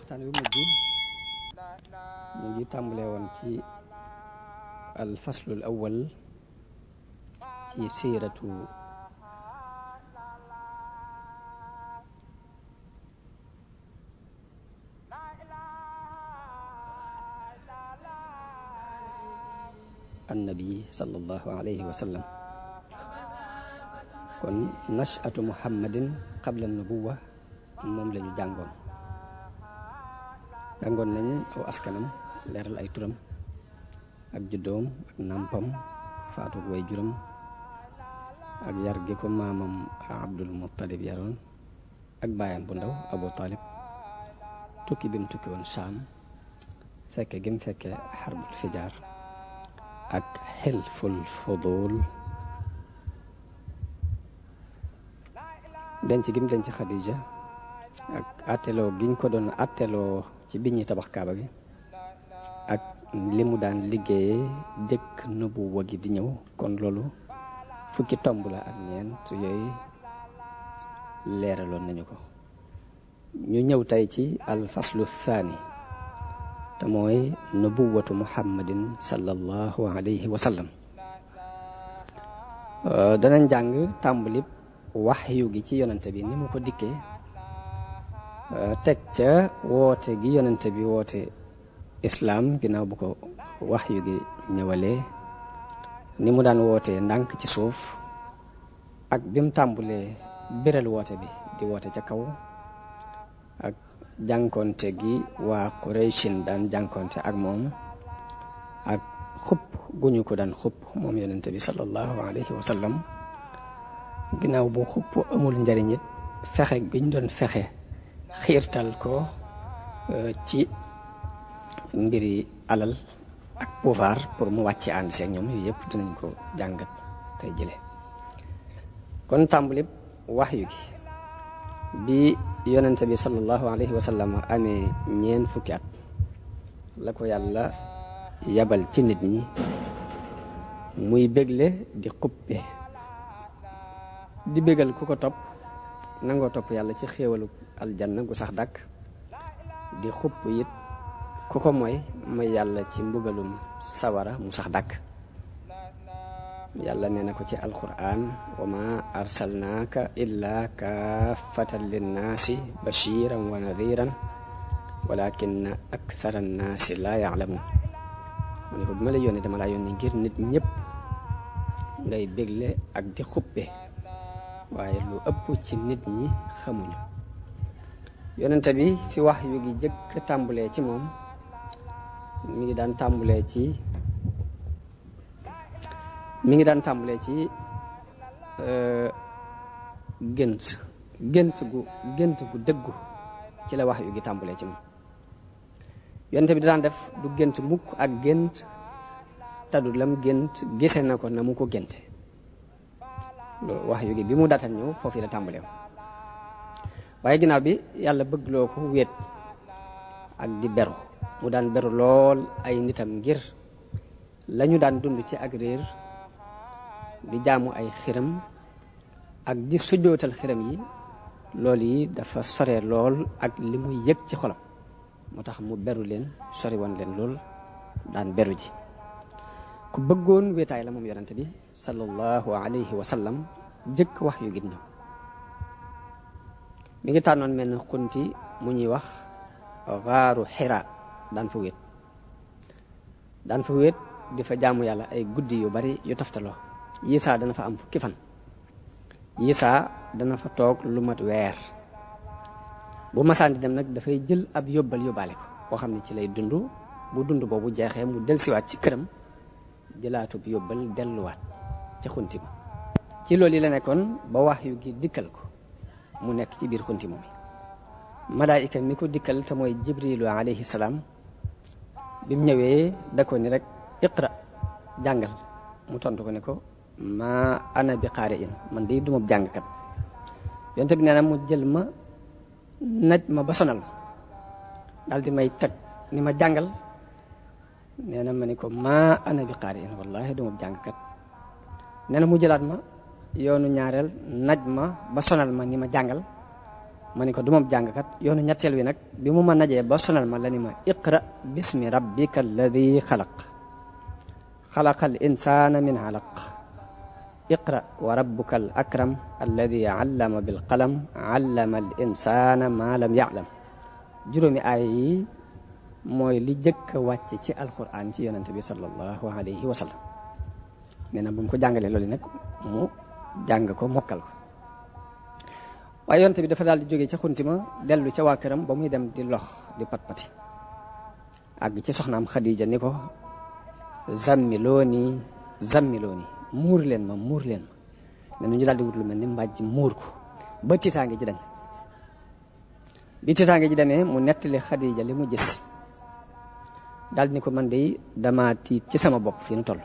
waxtaan wi mujj ñu ngi tàmbalee woon ci al faslul awwal ci siiratu annabi sallallahu alayhi wa sallam. kon nash'atu muhammadin qabla nubuwa moom la ñu jàngoon nañ aw askanam, leeral ay turam ak juddoom ak nàmpam, faatu way juram ak yar gi ko maamam Abdul Muttalib yaroon ak baayam bu ndaw Abu Talib, tukki bi mu tukki woon Saam, fekke gi mu fekke xarbul fijaar ak xilful fudul, denc gi mu denc Xadija ak atteloo giñ ko doon atteloo ci bi ñuy tabax kaaba gi ak li mu daan liggéeyee jëkk nubuwa gi di ñëw. kon loolu fukki tomb la ak ñeent yooyu leeraloon nañu ko. ñu ñëw tey ci alfaslu thani te mooy nubuwatu muhammadin sallallahu alayhi wa sallam. danañ jàng tàmbalib waxyu gi ci yonente bi ni mu ko dikkee, teg ca woote gi yonente bi woote islaam ginnaaw bu ko waxyu gi ñëwalee, ni mu daan wootee ndànk ci suuf ak bi mu tàmbulee biral woote bi di woote ca kaw, ak jànkonte gi waa Qurayshin daan jànkonte ak moom, ak xupp gu ñu ko daan xupp moom yonente bi sallallahu alayhi wa sallam. ginnaaw bu xupp amul njariñ it fexe giñ doon fexe xiirtal ko ci mbiri alal ak pouvoir pour mu wàcce ànd seeg ñoom, yooyu yëpp dinañ ko jàngat tey jële. kon tàmbalib waxyu gi bi yonente bi sallallahu alayhi wa sallam amee ñeent fukki at la ko yàlla yabal ci nit ñi muy bégle di xuppe, di bégal ku ko topp nangoo topp yàlla ci xéewalu aljanna gu sax dàkk, di xupp it ku ko mooy yàlla ci mbugalum sawara mu sax dàkk. yàlla nee na ko ci alquran: wa ma arsalnaaka illa kaafatan linnaasi bashiran wa nadiran walakinna akthara annaasi laa ya'lamun. mu ne ko bi ma la yónnee dama laa yónnee ngir nit ñëpp ngay bégle ak di xuppe, waaye lu ëpp ci nit ñi xamuñu. yonente bi fi wax yu gi jëkk tàmbulee ci moom mi ngi daan tàmbulee ci gént gu dëggu ci la wax yu gi tàmbulee ci moom. yonente bi daan def du gént mukk ak gént taddu lam gént gise na ko na mu ko génte. loolu wax yu gi bi mu daatal ñëw foofu la tàmbalee, waaye ginnaaw bi yàlla bëgg loo ko wéet ak di beru, mu daan beru lool ay nitam ngir lañu daan dund ci ak réer, di jaamu ay xiram ak di sujjootal xiram yi. loolu yi dafa sore lool ak li muy yëg ci xolam, moo tax mu beru leen, sori woon leen lool, daan beru ji. ku bëggoon wéetaay la moom yonente bi sallallahu alayhi wa sallam jëkk wax yu gi ñëw. mi ngi tànnoon mel ne xunti mu ñuy wax xaaru Xira, daan fa wéet di fa jaamu yàlla ay guddi yu bari yu taftaloo. Yisaa dana fa am fukki fan, Yisaa dana fa toog lu mat weer. bu masaan di dem nag dafay jël ab yóbbal yóbbaale ko boo xam ne ci lay dund. bu dund boobu jeexee mu delsiwaat ci këram, jëlaatub yóbbal delluwaat ci xunti ma. ci loolu yi la nekkoon ba wax yu gi dikkal ko, mu nekk ci biir xunti moom. malaayika mi ko dikkal te mooy jibrilu alayhi salaam, bi mu ñëwee da ko ni rek iqra, jàngal. mu tontu ko ne ko ma ana bi qaari'in, man de duma jàngkat. yonte bi nee na mu jël ma naj ma ba sonal ma, daal di may teg ni ma jàngal. nee na ma ni ko ma ana bi qaari'in, wallahi duma jàngkat. nee na mu jëlaat ma yoonu ñaareel naj ma ba sonal ma ni ma jàngal. ma ni ko du ma jàngkat yoonu ñetteel wi nag bi mu ma najee ba sonal ma la ni ma iqra bismi rabbika alladi xalaqal insana min alaq iqra wa rabbuka al akram alladi allama bil qalam allama al insana ma lam ya'lam juróomi aay yi mooy li jëkk a wàcc ci alquran ci yonente bi sallallahu alayhi wa sallam nee na bu mu ko jàngalee loolu nag mu jàng ko mokkal ko waaye yonente bi dafa daal di jógee ca xuntima dellu ca waa këram ba muy dem di lox di pat-pati àgg ci soxnaam Xadija ni ko zammilooni muur leen ma ne nu ñu daal di wut lu mel ni mbàjj muur ko ba tiitaange ji dañ bi tiitaange ji demee mu nettali Xadija li mu gis daal ni ko man de dama tiit ci sama bopp fii nu toll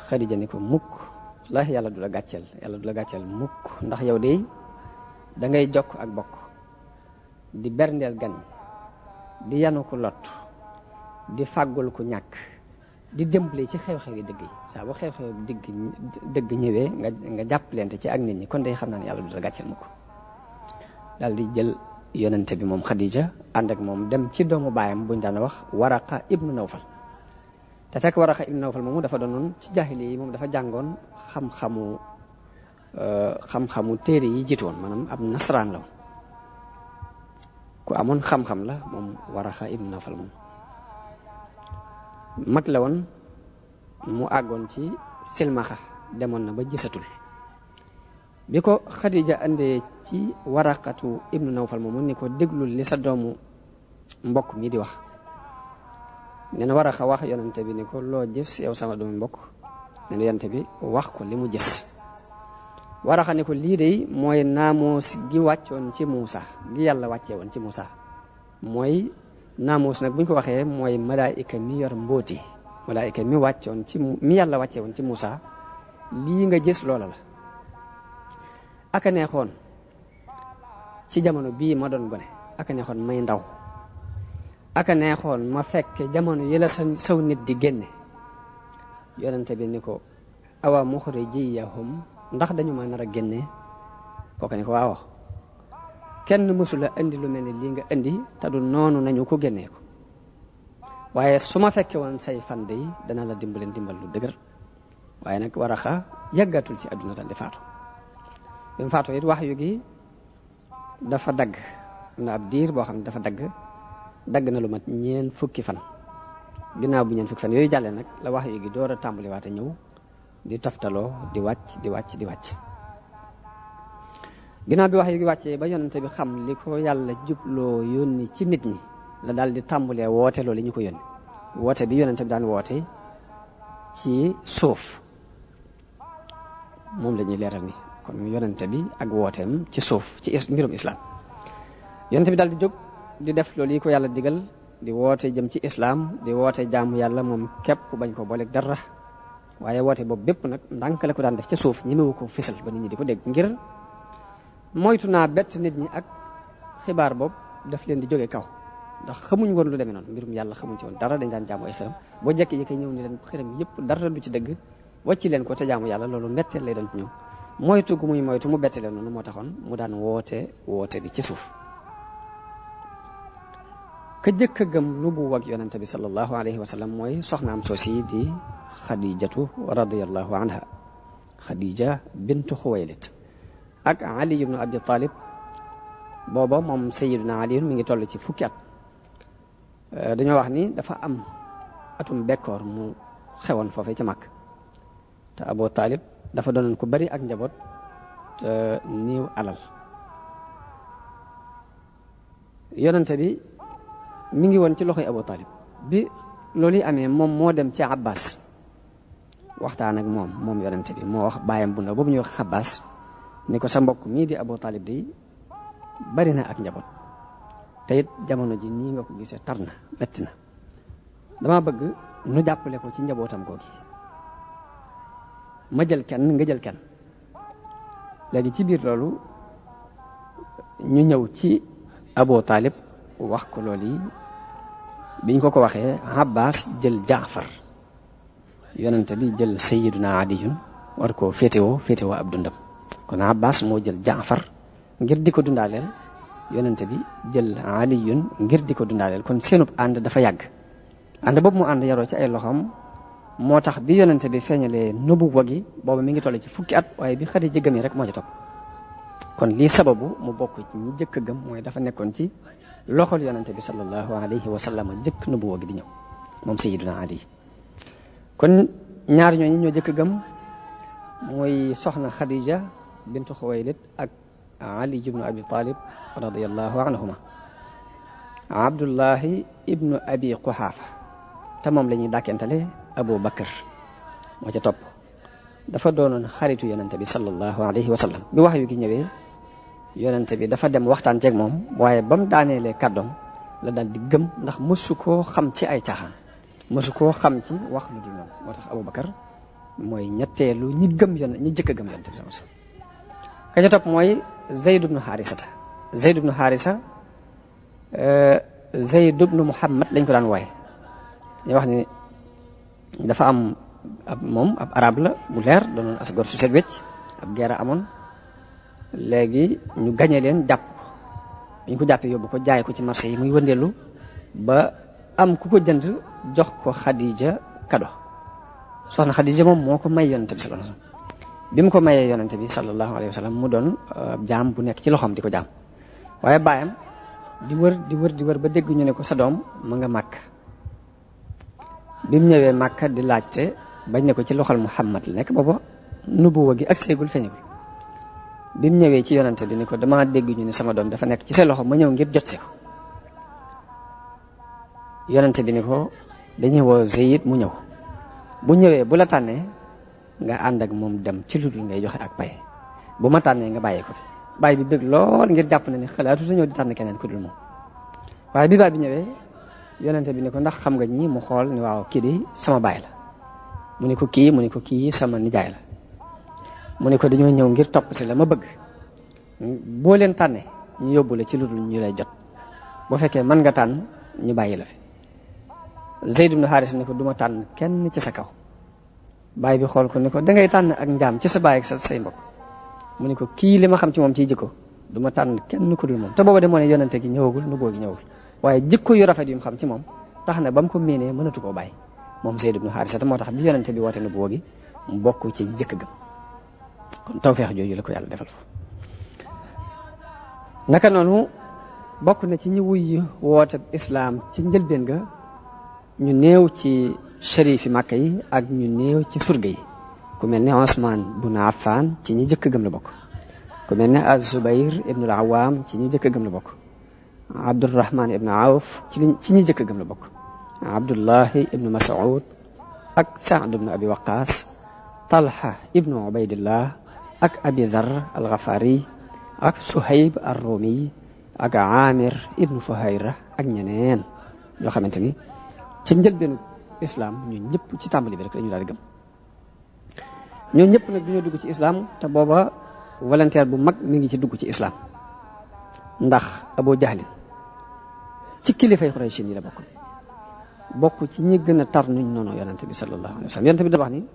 Xadija ni ko mukk la yàlla du la gàcceel mukk ndax yow de da ngay jokk ak bokk di berndeel gan di yanu ko lot di fàggul ku ñàkk di dimbali ci xew-xew yi dëgg yi saa bu xew-xew dëgg ñëwee nga jàppalante ci ak nit ñi kon day xam naa ne yàlla du la gàcceel mukk daal di jël yonente bi moom Xadija ànd ak moom dem ci doomu baayam buñ daan wax Waraqa ibnu Nawfal te fekk Waraqa ibnu Nawfal moomu dafa doonoon ci jaahili yi moom dafa jàngoon xam-xamu téere yi jiitu woon maanaam ab nasaraan la woon ku amoon xam-xam la moom Waraqa ibnu Nawfal moom mag la woon mu àggoon ci silmaxa demoon na ba gisatul bi ko Xadija andee ci Waraqatu ibnu Nawfal moomu ni ko déglul li sa doomu mbokk mi di wax nee na Waraqa wax yonente bi ni ko loo gis yow sama doomu mbokk nee na yonente bi wax ko li mu gis Waraqa ni ko lii de mooy naamuus gi wàccoon ci Muusa gi yàlla wàccee woon ci Muusa mooy naamuus nag bu ñu ko waxee mooy malaayika mi yor mbóoti malaayika mi wàccoon ci mi yàlla wàccee woon ci Muusa lii nga gis loola la aka neexoon ci jamono bii ma doon gone aka neexoon may ndaw aka neexoon ma fekke jamono yi la saw nit di génne yonente bi ni ko awa muxrijiyahum ndax dañu ma nar a génne kooku ni ko waaw kenn mësula indi lu mel ni lii nga indi te du noonu nañu ko génnee ko waaye su ma fekke woon say fan de dana la dimbal lu dëgër waaye nag Waraqa yàggatul ci àdduna dal di faatu bi mu faatu it wax yu gi dafa dagg am na ab diir boo xam ne dafa dagg na lu mat ñeen fukki fan ginnaaw bu ñeen fukki fan yooyu jàllee nag la wax yu gi door a tàmbaliwaate ñëw di taftaloo di wàcc ginnaaw bi wax yu gi wàccee ba yonente bi xam li ko yàlla jubloo yónni ci nit ñi la daal di tàmbalee woote loolu ñu ko yónni woote bi yonente bi daan woote ci suuf moom la ñuy leeral ni kon yonente bi ak wooteem ci suuf ci mbirum islam yonente bi daal di jóg di def loolu yi ko yàlla digal di woote jëm ci islam di woote jaamu yàlla moom képp bañ ko booleeg dara waaye woote boobu bépp nag ndànk la ko daan def ci suuf ñemewu ko fisal ba nit ñi di ko dégg ngir moytu naa bett nit ñi ak xibaar boobu daf leen di jóge kaw ndax xamuñ woon lu demee noonu mbirum yàlla xamuñ ci woon dara dañ daan jaamu ay xërëm boo jekki-jekki ñëw ni leen xërëm yëpp dara du ci dëgg wàcci leen ko te jaamu yàlla loolu mbetteel lay doon ci ñoom moytu gu muy moytu mu bette leen noonu moo taxoon mu daan woote bi ci suuf ka jëkk a gëm nubuwa ak yonente bi sallallahu alayhi wa sallam mooy soxnaam soosi di Xadijatu radiyallahu anha Xadija bintu Xuwaylid ak Ali ibnu Abi Talib booba moom Sayyiduna Ali mi ngi toll ci fukki at dañoo wax ni dafa am atum bekkoor mu xewoon foofee ca Makka te Abu Talib dafa doonoon ku bari ak njaboot te niiw alal yonente bi mi ngi woon ci loxoy Abu Talib bi loolu yi amee moom moo dem ci Abbas waxtaan ak moom yonente bi moo wax baayam bu ndaw boobu ñuy wax Abbas ni ko sa mbokk mii di Abu Talib di bari na ak njaboot te it jamono ji nii nga ko gisee tar na metti na dama bëgg nu jàppale ko ci njabootam googi ma jël kenn nga jël kenn léegi ci biir loolu ñu ñëw ci Abu Talib wax ko loolu yi biñ ko waxee Abbas jël Jaafar yonente bi jël Sayyiduna Aliyun war koo féetewoo ab dundam kon Abbas moo jël Jaafar ngir di ko dundaaleel yonente bi jël aliyun ngir di ko dundaaleel kon seenub ànd dafa yàgg ànd boobu mu ànd yaroo ci ay loxoom moo tax bi yonente bi feeñalee nubuwa gi boobu mi ngi toll ci fukki at waaye bi Xadija gëmee rek moo ci topp kon lii sababu mu bokk ci ñi jëkk a gëm mooy dafa nekkoon ci loxol yonente bi sallallahu alayhi wa sallam jëkk nubuwa gi di ñëw moom sayyiduna Ali kon ñaar ñooñu ñoo jëkk a gëm mooy soxna Xadija bintu Xuwaylid ak Ali ibnu Abi Talib radiyallahu anhuma Abdullahi ibnu Abi Quhafa te moom la ñuy dàkkentale Abu Bakar moo ca topp dafa doonoon xaritu yonente bi sallallahu alayhi wa sallam bi wax yu gi ñëwee yonente bi dafa dem waxtaan ceeg moom waaye ba mu daaneelee kàddoom la daal di gëm ndax mësu koo xam ci ay caaxaan mësu koo xam ci wax lu dul noonu moo tax Abu Bakar mooy ñetteelu ñi jëkk a gëm yonente bi sallallahu alayhi wa sallam ka ca topp mooy Zayd ibnu Harisata Zayd ibnu Harisa Zayd ibnu Muhammad lañ ko daan wooye ñu wax ni dafa am ab arab la bu leer doonoon as gor su set wecc ab guerre amoon léegi ñu gañe leen jàpp ko ñu ko jàppee yóbbu ko jaay ko ci marché yi muy wëndeelu ba am ku ko jënd jox ko Xadija kado soxna Xadija moom moo ko may yonente bi sallallahu alayhi wasallam bi mu ko mayee yonente bi sallallahu alayhi wasallam mu doon jaam bu nekk ci loxoom di ko jaam waaye baayam di wër ba dégg ñu ne ko sa doom ma nga màkk bi mu ñëwee màkka di laajte bañ ne ko ci loxol Muhammad la nekk booba nubuwa gi ak seegul feeñagul bi mu ñëwee ci yonente bi ni ko dama dégg ñu ne sama doom dafa nekk ci sa loxo ma ñëw ngir jot si ko yonente bi ni ko dañuy woo Zayd mu ñëw bu ñëwee bu la tànnee nga ànd ak moom dem ci lu dul ngay joxe ak pay bu ma tànnee nga bàyyee ko fi baay bi bëgg lool ngir jàpp na ni xalaatu sa ñëw di tànn keneen ku dul moom waaye bi baay bi ñëwee yonente bi ni ko ndax xam nga ñi mu xool ni waaw kii di sama baay la mu ni ko kii sama nijaay la mu ni ko dañoo ñëw ngir topp si la ma bëgg boo leen tànnee ñu yóbbu la ci lu dul ñu lay jot bu fekkee mën nga tànn ñu bàyyi la fi Zayd ibn Haris ni ko duma tànn kenn ci sa kaw baay bi xool ko ni ko dangay tànn ak njaam ci sa baay ak say mbokk mu ni ko kii li ma xam ci moom ciy jikko duma tànn kenn ku dul moom te booba de moo ne yonente gi ñëwagul nubuwa gi ñëwagul waaye jikko yu rafet yu mu xam ci moom tax na ba mu ko miinee mënatu koo bàyyi moom Zayd ibn Haris te moo tax bi yonente bi woote nubuwa gi mu bokk ci jëkk gëm kon tawfeex jooju la ko yàlla defal foofu naka noonu bokk na ci ñi wuy woote islaam ci njëlbeen ga ñu néew ci shérif yi Màkka yi ak ñu néew ci surga yi ku mel ne Usmaan bun Affaan ci ñi jëkk gëm la bokk ku mel ne Az-Zubayr ibnul Awaam ci ñi jëkk gëm la bokk Abdurrahman ibnu Awf ci ñi jëkk gëm la bokk Abdullahi ibnu Mas'ud ak Saad ibnu Abi Waqaas Talha ibnu Ubaydillah ak Abi Zar al-Ghafari ak Suhayb ar-Rumi ak Amir ibnu Fuhayra ak ñeneen yoo xamante ni ci njëlbeenu islam ñun ñëpp ci tàmbali bi rek dañu daal di gëm ñun ñëpp nag dañoo dugg ci islam te booba volontaire bu mag mi ngi ci dugg ci islam ndax Abu Jahlin ci kilifay Quraysh yi la bokk ci ñi gën a tar nuñ noonu yonente bi sallallahu alayhi wa sallam yonente bi da wax ni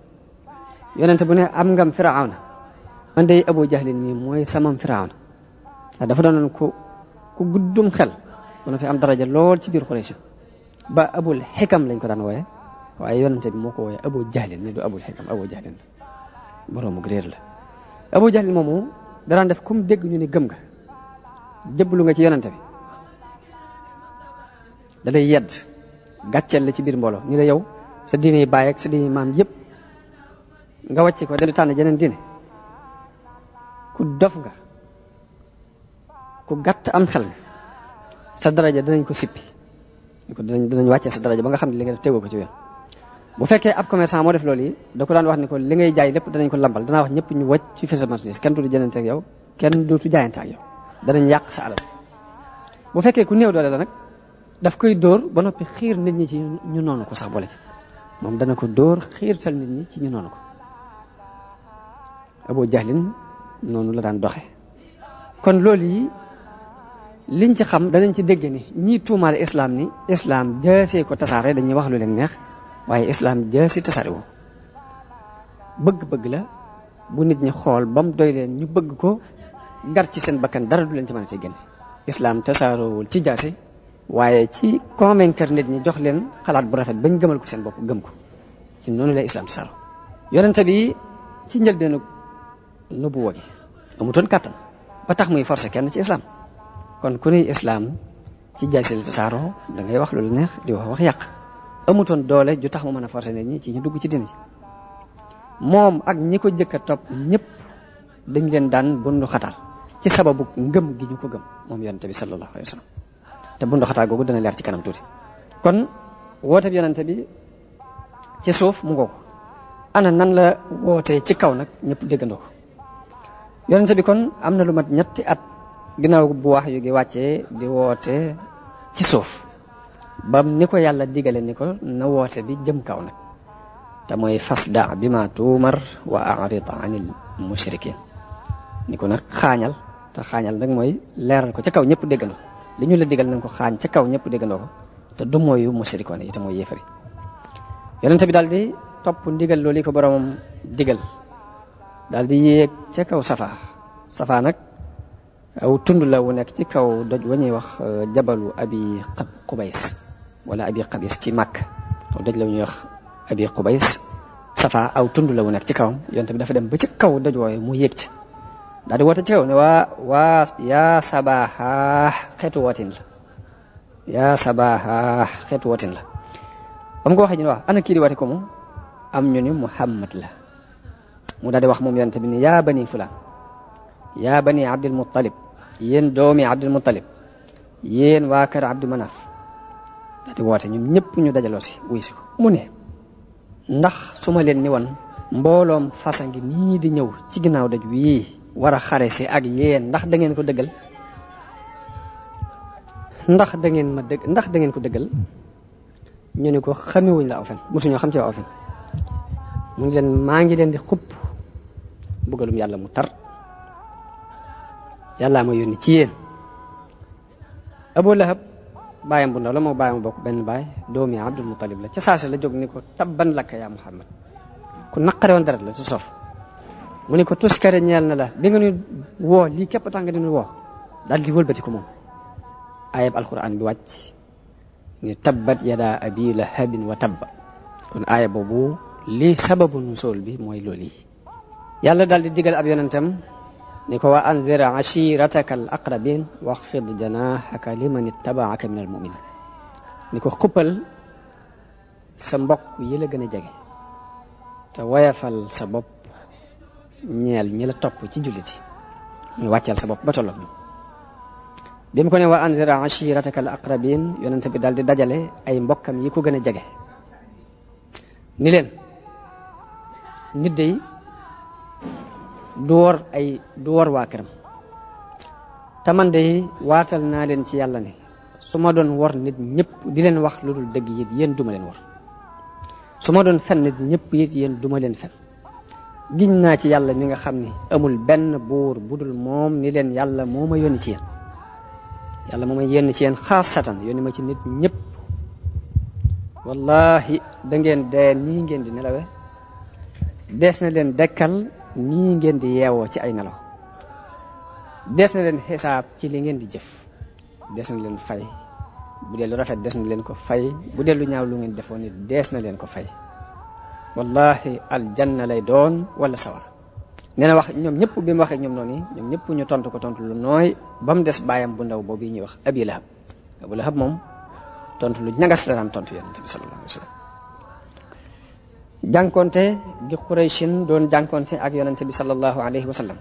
yonente bu ne am ngam Firawna man day Abu Jahlin mi mooy samam Firawna dafa doonoon ku guddum xel dana fi am daraja lool ci biir Quraysh ba Abul Xikam lañ ko daan wooye waaye yonente bi moo ko wooye Abu Jahlin ne du Abul Xikam Abu Jahlin boroomu réer la Abu Jahlin moomu daraan def comme dégg ñu ni gëm nga jëblu nga ci yonente bi da lay yedd gàcceel la ci biir mbooloo ni la yow sa diine baay ak sa diine maam yëpp nga wàcce ko dem tànn jeneen diine ku dof nga ku gàtt am xel nga sa daraja danañ ko sippi danañ wàccee sa daraja ba nga xam ne li nga def tegoo ko ci yoon bu fekkee ab commerçant moo def loolu yi da ko daan wax ni ko li ngay jaay lépp danañ ko lambal danaa wax ñëpp ñu wàcc ci fi sa marchandise kenn du jënante ak yow kenn dootu jaayante ak yow danañ yàq sa alal bu fekkee ku néew doole la nag daf koy dóor ba noppi xiir nit ñi ci ñu noonu ko sax boole ci moom dana ko dóor xiirtal nit ñi ci ñu noonu ko Abu Jahlin noonu la daan doxe kon loolu yi liñ ci xam danañ ci dégg ni ñii tuumaal islam ni islam jaasee ko tasaare dañuy wax lu leen neex waaye islam jaasi tasaare woo bëgg-bëgg la bu nit ñi xool ba mu doy leen ñu bëgg ko gar ci seen bakkan dara du leen ci mën a cee génne. islam tasaaroowul ci jaasi waaye ci convaincre nit ñi jox leen xalaat bu rafet bañ gëmal ko seen bopp gëm ko ci noonu la islam tasaaroo. yonente bi ci njëlbeenu nubuwa gi amutoon kàttan ba tax muy forcer kenn ci islam kon ku nuy islam ci jaasi la tasaaroo da ngay wax lu la neex di wax yàq amutoon doole ju tax mu mën a forcer nit ñi ci ñu dugg ci dina ji moom ak ñi ko jëkk a topp ñëpp dañ leen daan bundu xatal ci sababu ngëm gi ñu ko gëm moom yonente bi sallallahu alayhi wa sallam te bundu xatal googu dana leer ci kanam tuuti. kon woote bi yonente bi ci suuf mu ngoo ana nan la wootee ci kaw nag ñëpp déggandoo ko yonente bi kon am na lu mat ñetti at ginnaaw bu wax yu gi wàccee di woote ci suuf bam ni ko yàlla digale ni ko na woote bi jëm kaw nag te mooy fasda bi ma tuumar wa a'rid anil mushrikin ni ko nag xaañal te xaañal nag mooy leeral ko ca kaw ñëpp déggandoo li ñu la digal nañ ko xaañ ca kaw ñëpp déggandoo ko te du mooyu mushrikoon yi te mooy yéefari yonente bi daal di topp ndigal loolu ko boromam digal daal di yéeg ca kaw safa nag aw tund la wu nekk ci kaw doj wa ñuy wax jabalu abi qubays wala abi qabis ci màkk aw doj la wu ñuy wax abi qubays safa aw tund la wu nekk ci kawam yonte bi dafa dem ba ci kaw doj wooye mu yéeg ca daal di woote ci kaw ne waa yaa sabaha xeetu wootin la yaa sabaha xeetu wootin la ba mu ko waxee ñu ne wax ana kii di woote ko mu am ñu ni Muhammad la mu daal di wax moom yonente bi ni yaa bani fulaan yaa bani Abdul Muttalib yéen doomi Abdul Muttalib yéen waa kër Abdu Manaf daal di woote ñoom ñëpp ñu dajaloo si wuy si ko mu ne ndax su ma leen ni woon mbooloom fasa ngi nii di ñëw ci ginnaaw daj wii war a xare si ak yéen ndax da ngeen ko dëggal ndax da ngeen ko dëggal ñu ne ko xamewuñ la aw fen mosuñoo xam ci aw fen mu ngi leen maa ngi leen di xupp bëggalum yàlla mu tar yàllaa ma yónni ci yéen Abu Lahab baayam bu ndaw la moo baayam bokk benn baay doomi Abdul Muttalib la ca saasi la jóg ni ko tabban lakka yaa Muhammad ku naqare woon deret la su sof mu ni ko tuskare ñeel na la bi nga ñu woo lii képp tax nga di ñu woo daal di wëlbati ko moom ayab alquran bi wàcc ni tabbat yada abi lahabin wa tabba kon aaya boobu lii sababu nusool bi mooy loolu yi yàlla daal di digal ab yonentam ni ko wa anzir ashirataka al aqrabin waxfid janahaka liman ittabaaka min al muminin ni ko xuppal sa mbokk yi la gën a jege te woyafal sa bopp ñeel ñi la topp ci julliti ñu wàccal sa bopp ba tolloog ñoom bi mu ko ne wa anzir ashirataka al aqrabin yonent bi daal di dajale ay mbokkam yi ko gën a jege ni leen nit day du wor waa këram te man day waatal naa leen ci yàlla ne su ma doon wor nit ñëpp di leen wax lu dul dëgg it yéen duma leen wor su ma doon fen nit ñëpp it yéen duma leen fen giñ naa ci yàlla mi nga xam ni amul benn buur budul moom ni leen yàlla moo ma yónni ci yéen yàlla moo ma yónni ci yéen xaasatan yónni ma ci nit ñëpp wallahi da ngeen dee nii ngeen di nelawe dees na leen dekkal nii ngeen di yeewoo ci ay nelaw dees na leen xisaab ci li ngeen di jëf dees na leen fay bu dee lu rafet dees na leen ko fay bu dee lu ñaaw lu ngeen defoon nit dees na leen ko fay wallahi aljanna lay doon wala sawar nee na wax ñoom ñëpp bi mu waxee ñoom noonu ñoom ñëpp ñu tontu ko tontu lu nooy ba mu des baayam bu ndaw boobu ñuy wax Abi Lahab Abu Lahab moom tontu lu ñagas la daan tontu yonent bi sallallahu alayhi wa sallam jànkonte gi Qurayshin doon jànkonte ak yonent bi sallallahu alayhi wa sallam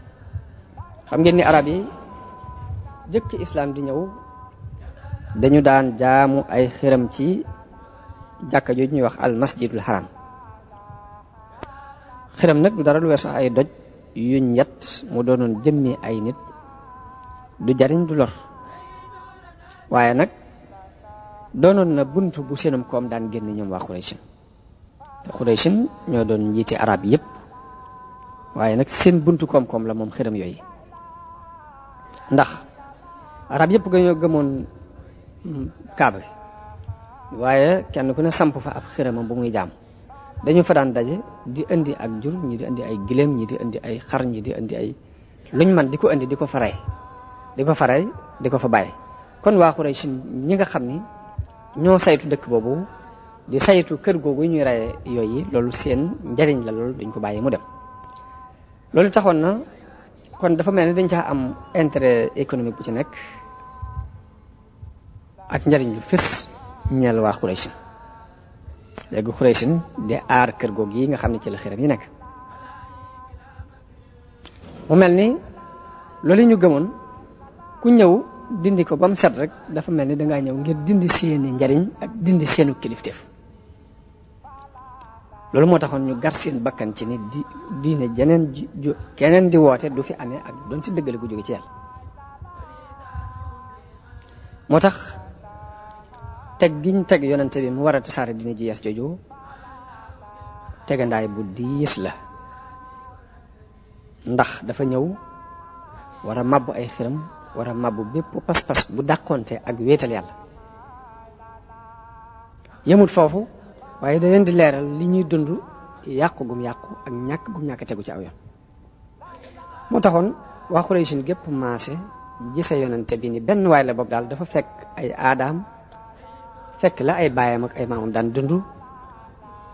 xam ngeen ni arab yi jëkk islam di ñëw dañu daan jaamu ay xiram ci jàkka jooju ñuy wax al masjidul haram xiram nag du dara lu weesu ay doj yuñ yet mu doonoon jëmmi ay nit du jariñ du lor waaye nag doonoon na buntu bu seenum koom daan génn ñoom waa Qurayshin te Qurayshin ñoo doon njiiti arab yëpp waaye nag seen buntu koom-koom la moom xiram yooyu ndax arab yëpp gañoo gëmoon kaaba bi waaye kenn ku ne samp fa ab xiramam bu muy jaam dañu fa daan daje di indi ak jur ñi di indi ay gileem ñi di indi ay xar ñi di indi ay luñ man di ko indi di ko faray di ko fa bàyyi. kon waa Quraysh ñi nga xam ni ñoo saytu dëkk boobu di saytu kër googu ñuy raye yooyu loolu seen njariñ la, loolu duñ ko bàyyi mu dem. loolu taxoon na kon dafa mel ni dañ caa am intérêt économique bu ci nekk ak njariñ lu fës ñeel waa Quraysh. léegi Quraysh di aar kër googu yi nga xam ne ci la xiram yi nekk. mu mel ni loolu ñu gëmoon ku ñëw dindi ko ba mu set rek dafa mel ni dangaa ñëw ngir dindi seeni njariñ ak dindi seenu kilifteef. loolu moo taxoon ñu gar seen bakkan ci ni diine jeneen keneen di woote du fi amee ak doon si dëggale gu jóge ci yàlla. moo tax teg giñ teg yonente bi mu war a tasaare diine ji yees jooju tegandaay bu diis la, ndax dafa ñëw war a mabbu ay xiram, war a mabbu bépp pas-pas bu dàqonte ak wéetal yàlla. yemut foofu waaye da leen di leeral li ñuy dund yàqu gum yàqu ak ñàkk gum ñàkk tegu ci aw yoon. moo taxoon waa Quraysh gépp maase gise yonente bi ni benn waay la boog daal dafa fekk ay aadaam, fekk la ay baayam ak ay maamam daan dund,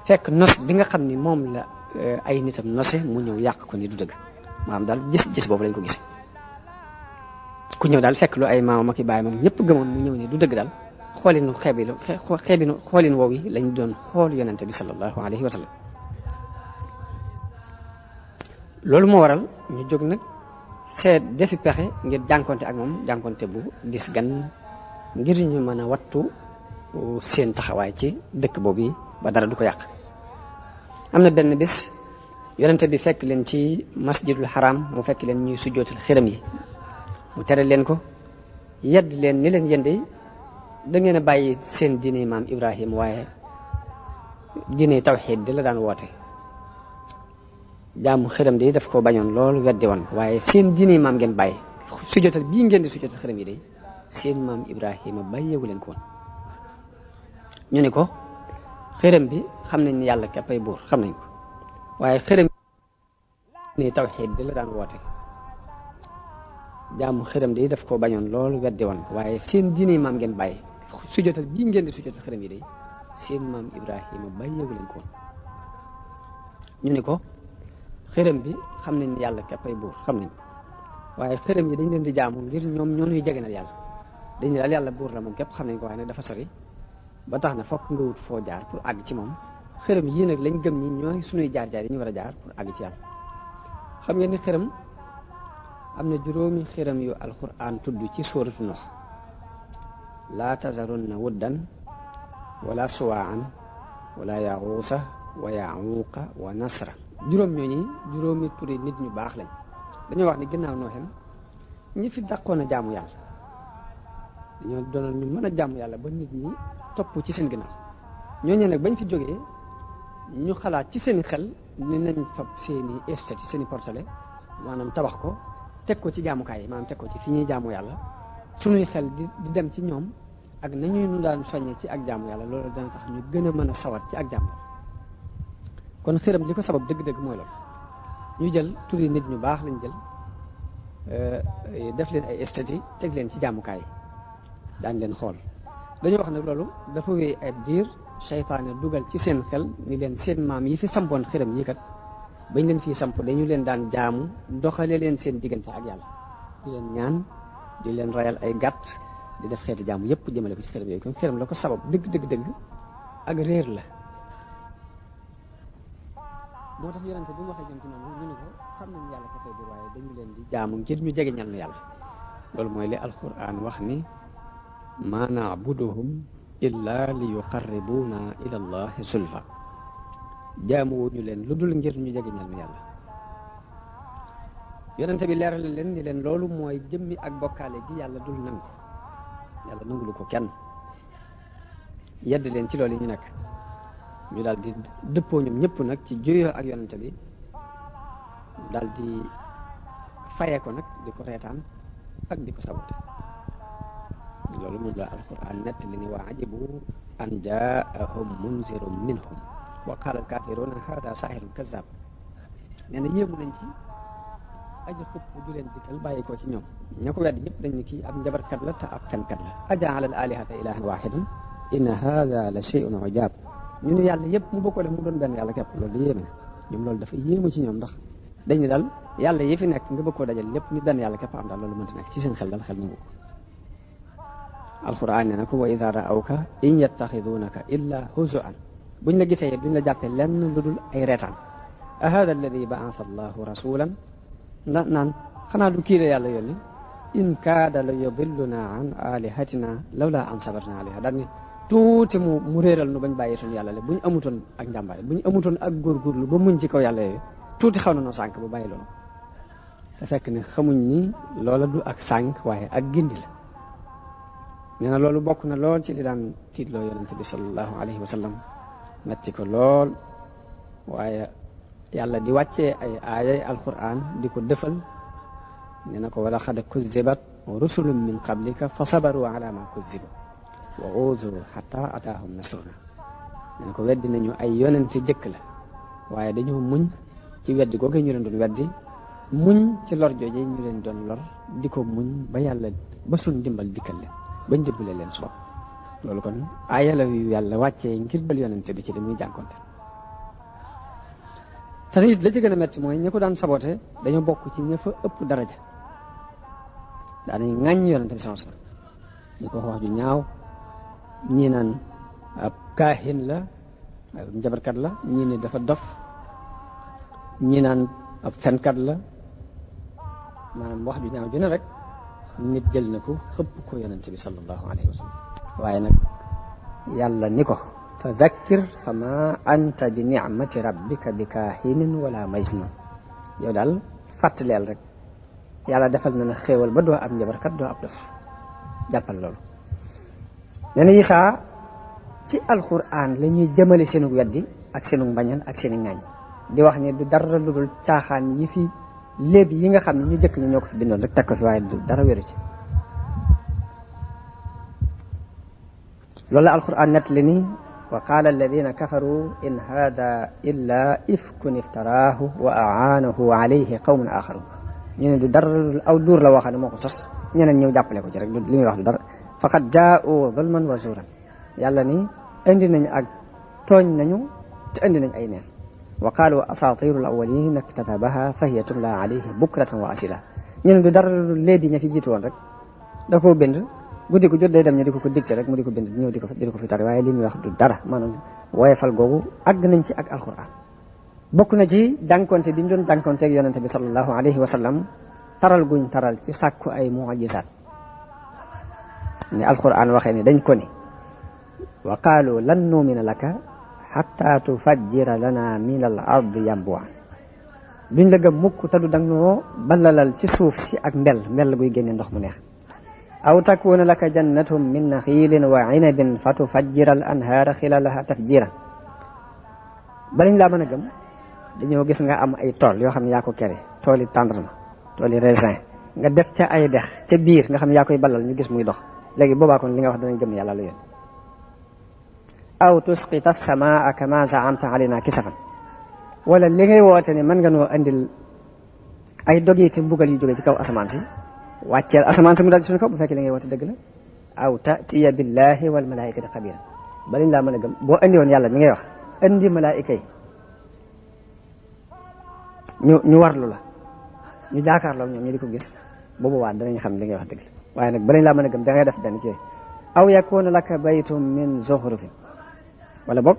fekk nos bi nga xam ni moom la ay nitam nose mu ñëw yàq ko ni du dëgg. maanaam daal gis boobu lañ ko gise. ku ñëw daal fekk lu ay maamam ak i baayam ak ñëpp gëmoon mu ñëw ni du dëgg daal xoolin woow yi lañ doon xool yonente bi sallallahu alayhi wa sallam. loolu moo waral ñu jóg nag seet defi pexe ngir jànkonte ak moom jànkonte bu dis gan ngir ñu mën a wattu seen taxawaay ci dëkk boobu ba dara du ko yàq. am na benn bis yonente bi fekk leen ci masjidul haram, mu fekk leen ñuy sujjootal xiram yi, mu tere leen ko, yedd leen ni leen yende da ngeen a bàyyi seen diine maam Ibrahim waaye diine tawxiid di la daan woote. jaamu xiram di daf ko bañoon loolu weddi woon waaye seen diine maam ngeen bàyyi, sujjootal bii ngeen di sujjootal xiram yi de seen maam Ibrahima bàyyeewu leen ko woon. ñu ni ko xiram bi xam nañ ni yàlla képp ay buur xam nañ ko waaye xiram ni tawxiid di la daan woote. jaamu xiram di daf ko bañoon loolu weddi woon waaye seen diine maam ngeen bàyyi, sujjootal bii ngeen di sujjootal xiram yi de seen maam Ibrahima bàyyeewu leen ko woon. ñu ni ko xiram bi xam nañ ni yàlla képp ay buur xam nañ ko waaye xiram yi dañ leen di jaamu ngir ñoom ñoo ñuy jegenal yàlla. dañu daal yàlla buur la moom képp xam nañ ko waaye nag dafa sori ba tax na fokk nga wut foo jaar pour àgg ci moom. xiram yii nag lañ gëm ñi ñooy suñuy jaar-jaar yi ñu war a jaar pour àgg ci yàlla. xam ngeen ni xiram am na juróomi xiram yu alquran tudd ci suuratu Nuh. laa tazarunna wuddan wala suwaan wala yaxuusa wa yaxuuqa wa nasra. juróom ñooñi juróomi turi nit ñu baax lañ. dañoo wax ni ginnaaw Nooxem ñi fi dàqoon a jaamu yàlla dañoo doonoon ñu mën a jaamu yàlla ba nit ñi topp ci seen ginnaaw. ñooñu nag bañ fi jógee ñu xalaat ci seen xel ni nañ fab seeni estate seeni portale maanaam tabax ko teg ko ci jaamukaay yi, maanaam teg ko ci fi ñuy jaamu yàlla. suñuy xel di dem ci ñoom ak nañuy nu daan soññe ci ak jaamu yàlla, loolu dana tax ñu gën a mën a sawar ci ak jaamu yàlla. kon xiram li ko sabab dëgg-dëgg mooy loolu. ñu jël turi nit ñu baax lañ jël def leen ay estati teg leen ci jaamukaay yi daan leen xool. dañoo wax nag loolu dafa wéy ab diir seytaane dugal ci seen xel ni leen seen maam yi fi sampoon xiram yi kat bañ leen fii samp dañu leen daan jaamu doxale leen seen diggante ak yàlla, di leen ñaan di leen rayal ay gàtt di def xeeti jaamu yépp jëmale ko ci xiram yooyu. kon xiram la ko sabab dëgg ak réer la. moo tax yonente bi mu waxee ñoom ci noonu ñu ne ko xam nañ yàlla ko fay buur waaye dañu leen di jaamu ngir ñu jege ñal nu yàlla. loolu mooy li alquran wax ni ma na'buduhum illa li yuqarribuna ila allahi zulfa. jaamuwuñu leen lu dul ngir ñu jege ñal nu yàlla. yonente bi leeral leen ni leen loolu mooy jëmmi ak bokkaale gi yàlla dul nangu. yàlla nangulu ko kenn. yedd leen ci loolu yi ñu nekk. ñu daal di dëppoo ñoom ñëpp nag ci juyoo ak yonente bi daal di faye ko nag di ko reetaan ak di ko sawut. loolu moom la alquran nett li ni waa ajibu an jaahum munzirun minhum wa qaala alkafiruna hada sahirun kazab. nee na yéemu nañ ci aji xupp ju leen dikkal bàyyi ko ci ñoom ña ko wedd ñëpp dañ ne kii ab njabarkat la te ab fenkat la ajaala al alihata ilahan wahidan inna hada la shay'un ujab ñu ne yàlla yëpp mu bokkoo def mu doon benn yàlla képp loolu di yéeme na ñoom loolu dafa yéemu ci ñoom ndax dañ ne daal yàlla yi fi nekk nga bëgg koo dajal lépp ni benn yàlla képp am daal loolu mënta nekk ci seen xel daal xel nangu ko alquran ne na ko wa iza ra'awka in yattaxidunaka illa huzuan buñ la gisee duñ la jàppee lenn lu dul ay reetaan a hada alladi ba'asa allahu rasulan naan xanaa du kii la yàlla yónni in kaada la yudilluna an alihatina lawla an sabarna alayha daal ni tuuti mu réeral nu bañ bàyyi suñu yàlla le bu ñu amutoon ak njàmbaare bu ñu amutoon ak góorgóorlu ba muñ ci kaw yàlla yooyu tuuti xaw na noo sànk ba bàyyi loolu te fekk ne xamuñ ni loola du ak sànk waaye ak gindi la nee na loolu bokk na lool ci li daan tiitloo yonente bi sallallahu alayhi wa sallam metti ko lool waaye yàlla di wàccee ay aayay alquran di ko dëfal nee na ko wala xad kuzibat rusulun min qablika fa sabaru ala ma kuzibu wa uuzuru xata ataahum nasruna nee na ko weddi nañu ay yonente jëkk la waaye dañoo muñ ci weddi googu ñu leen doon weddi muñ ci lor jooje ñu leen doon lor di ko muñ ba yàlla ba suñ dimbal dikkal leen bañ dimbale leen soob loolu kon aaya la yu yàlla wàccee ngir bal yonente bi ci li muy jànkonte te it la ci gën a metti mooy ñi ko daan sabote dañoo bokk ci ña fa ëpp daraja daanañ ŋàññ yonente bi sama sama ñi ko wax ju ñaaw ñii naan ab kaahin la ab njabarkat la ñii ne dafa dof ñii naan ab fenkat la maanaam wax ju ñaaw ju ne rek nit jël na ko xëpp ko yonente bi sallallahu alayhi wa sallam waaye nag yàlla ni ko fa zakkir fa ma anta bi nicmati rabbika bi kaahinin wala majnun yow daal fàttaleel rek yàlla defal na na xéewal ba doo ab njabarkat doo ab dof jàppal loolu nee na Isaa ci alquran la ñuy jëmale seenu weddi ak seenu mbañal ak seeni ŋaañ di wax ne du dara lu dul caaxaan yi fi léeb yi nga xam ne ñu jëkk ñi ñoo ko fi bindoon rek teg ko fi waaye du dara wéru ci loolu la alquran nett li ni wa qaala alladina kafaru in hada illa ifkun iftaraahu wa aanahu alayhi qawmun axarun ñu ne du dara lu dul aw duur la waxam ne moo ko sos ñeneen ñëw jàppale ko ci rek li muy wax du dara faqad jaa'u zulman wa zuuran yàlla ni indi nañu ak tooñ nañu te indi nañ ay neen wa qaalu asaatiru al awwalin iktatabaha fa hiya tumla alayhi bukratan wa asila ñu ne du dara lu léegi ña fi jiitu woon rek da koo bind guddi ko jot day dem ñu di ko dicté rek mu di ko bind ñëw di ko fi tari waaye li muy wax du dara maanaam woyefal googu àgg nañ ci ak alquran bokk na ci jànkonte bi ñu doon jànkonteeg yonente bi sallallahu alayhi wa sallam taral guñ taral ci sàkku ay mu'jizaat ni alquran waxee ni dañ ko ni wa qaalu lan nu'mina laka hatta tufajjira lana min al ardi yanbu'an duñ la gëm mukk te du dang noo ballalal ci suuf si ak mbell buy génne ndox mu neex aw takuna laka jannatun min naxiilin wa inabin fa tufajjira al anhaara xilalaha tafjiran balañ laa mën a gëm dañoo gis nga am ay tool yoo xam ne yaa ko kere tooli tendrema tooli raisin nga def ca ay dex ca biir nga xam ne yaa koy ballal ñu gis muy dox léegi boobaa kon li nga wax danañ gëm yàlla lu yéen aw tusqita samaa kama zaamta alayna kisafan wala li ngay woote ne mën nga noo andil ay dogiti mbugal yu jóge ci kaw asamaan si wàcceel asamaan si mu dal ci suñu kaw bu fekkee li ngay woote dëgg la aw tatiya billahi wal malaikati xabiran ba lañ laa mën a gëm boo andi woon yàlla mi ngay wax andi malaayika yi ñu warlu la ñu jaakaarloo ñoom ñu di ko gis bu boobaa danañ xam li ngay wax dëgg la waaye nag ba lañ laa mën a gëm da ngay def benn ci aw yakuna laka baytum min zuxrufin wala boog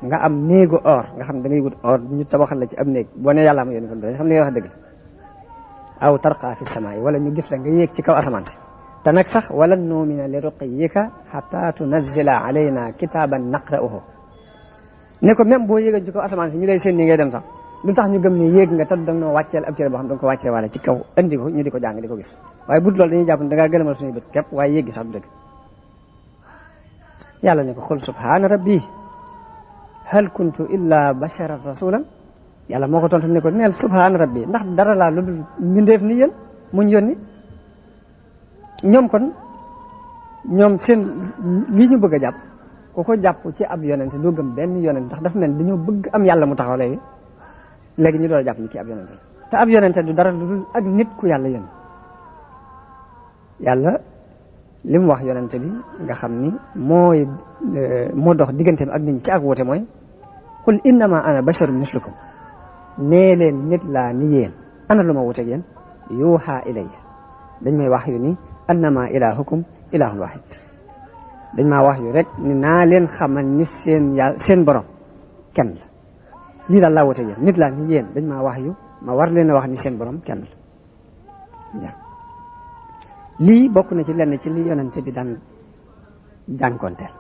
nga am néegu or nga xam da ngay wut or ñu tabaxal la ci am néeg boo nee yàlla ma yónni kon danañ xam li ngay wax dëgg la aw tarqa fi samaay wala ñu gis la nga yéeg ci kaw asamaan si te nag sax wala nuumina li ruqiyika hatta tunazila alayna kitaban naqra'uhu ne ko même boo yéegoon ci kaw asamaan si ñu lay seen ni ngay dem sax lu tax ñu gëm ne yéeg nga te danga noo wàcceel ab téere boo xam danga ko wàccee wala ci kaw andi ko ñu di ko jàng di ko gis waaye bu dul loolu dañuy jàpp ne dangaa gëlëmal suñuy bët képp waaye yéeg gi sax du dëgg yàlla ne ko xul subhaana rabbi hal kuntu illa basharan rasulan yàlla moo ko tontu ne ko neel subhaana rabbi ndax dara laa lu dul mbindeef ni yéen muñ yónni ñoom kon ñoom seen lii ñu bëgg a jàpp ku ko jàpp ci ab yonente doo gëm benn yonente ndax dafa mel dañoo bëgg am yàlla mu taxaw léegi ñu doon jàpp ni kii ab yonente la te ab yonente du dara lu dul ak nit ku yàlla yónni yàlla li mu wax yonente bi nga xam ni moo dox diggante bi ak nit ñi ci ak woote mooy qul innama ana basharun mislukum nee leen nit laa ni yéen ana lu ma wuteeg yéen yuuxa ilayya dañ may wax yu ni annama ilahukum ilahun wahid dañ maa wax yu rek ni naa leen xamal ni seen borom kenn la lii daal laa wuteeg yéen nit laa ni yéen dañ maa wax yu ma war leen a wax ni seen borom kenn la lii bokk na ci lenn ci li yonente bi daan jànkonteel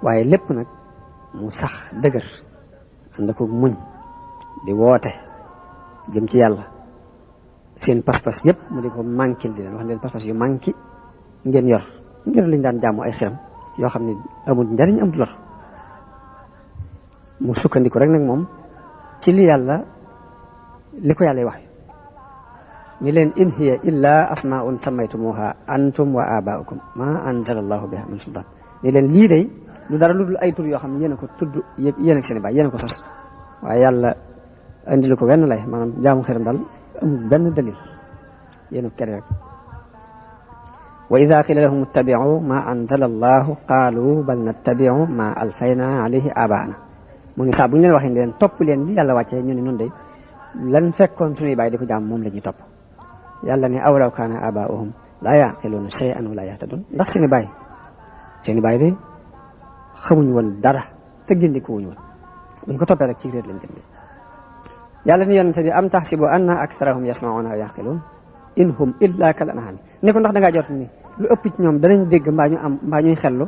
waaye lépp nag mu sax dëgër ànd ko muñ di woote jëm ci yàlla seen pas-pas yëpp mu di ko manquil di leen wax leen pas-pas yu manqué ngeen yor ngir lañ daan jaamu ay xiram yoo xam ne amul njariñ amul lor mu sukkandiku rek nag moom ci li ko yàlla wax ni leen in hiya illa asmaun sammaytumuha antum wa abaukum ma anzala allahu biha min sultan ni leen lii day lu dara lu dul ay tur yoo xam ne yéen a ko tudd yéen ak seen i baay yéen a ko sos waaye yàlla indilu ko wenn lay maanaam jaamu xiram daal amul benn dalil yéen a kere rek wa ida qila lahum ittabi'u ma anzala allahu qaalu bal nattabi'u ma alfayna alayhi abaana mu ngi saa bu ñu leen waxee leen topp leen li yàlla wàccee ñu ne nun day lan fekkoon suñuy baay di ko jaam moom la ñuy topp yàlla ne awlaw kaana abaa'uhum laa yaqiluuna shay'an wa laa yahtadun ndax seen i baay de xamuñu woon dara te gindiku wuñu woon buñ ko toppee rek ci réer lañ jëndee yàlla ni yonente bi am taxsibu anna aktharahum yasma'una aw yaqiluun in hum illa kal an'aam ne ko ndax dangaa jot ni lu ëpp ci ñoom danañ dégg mbaa ñuy xellu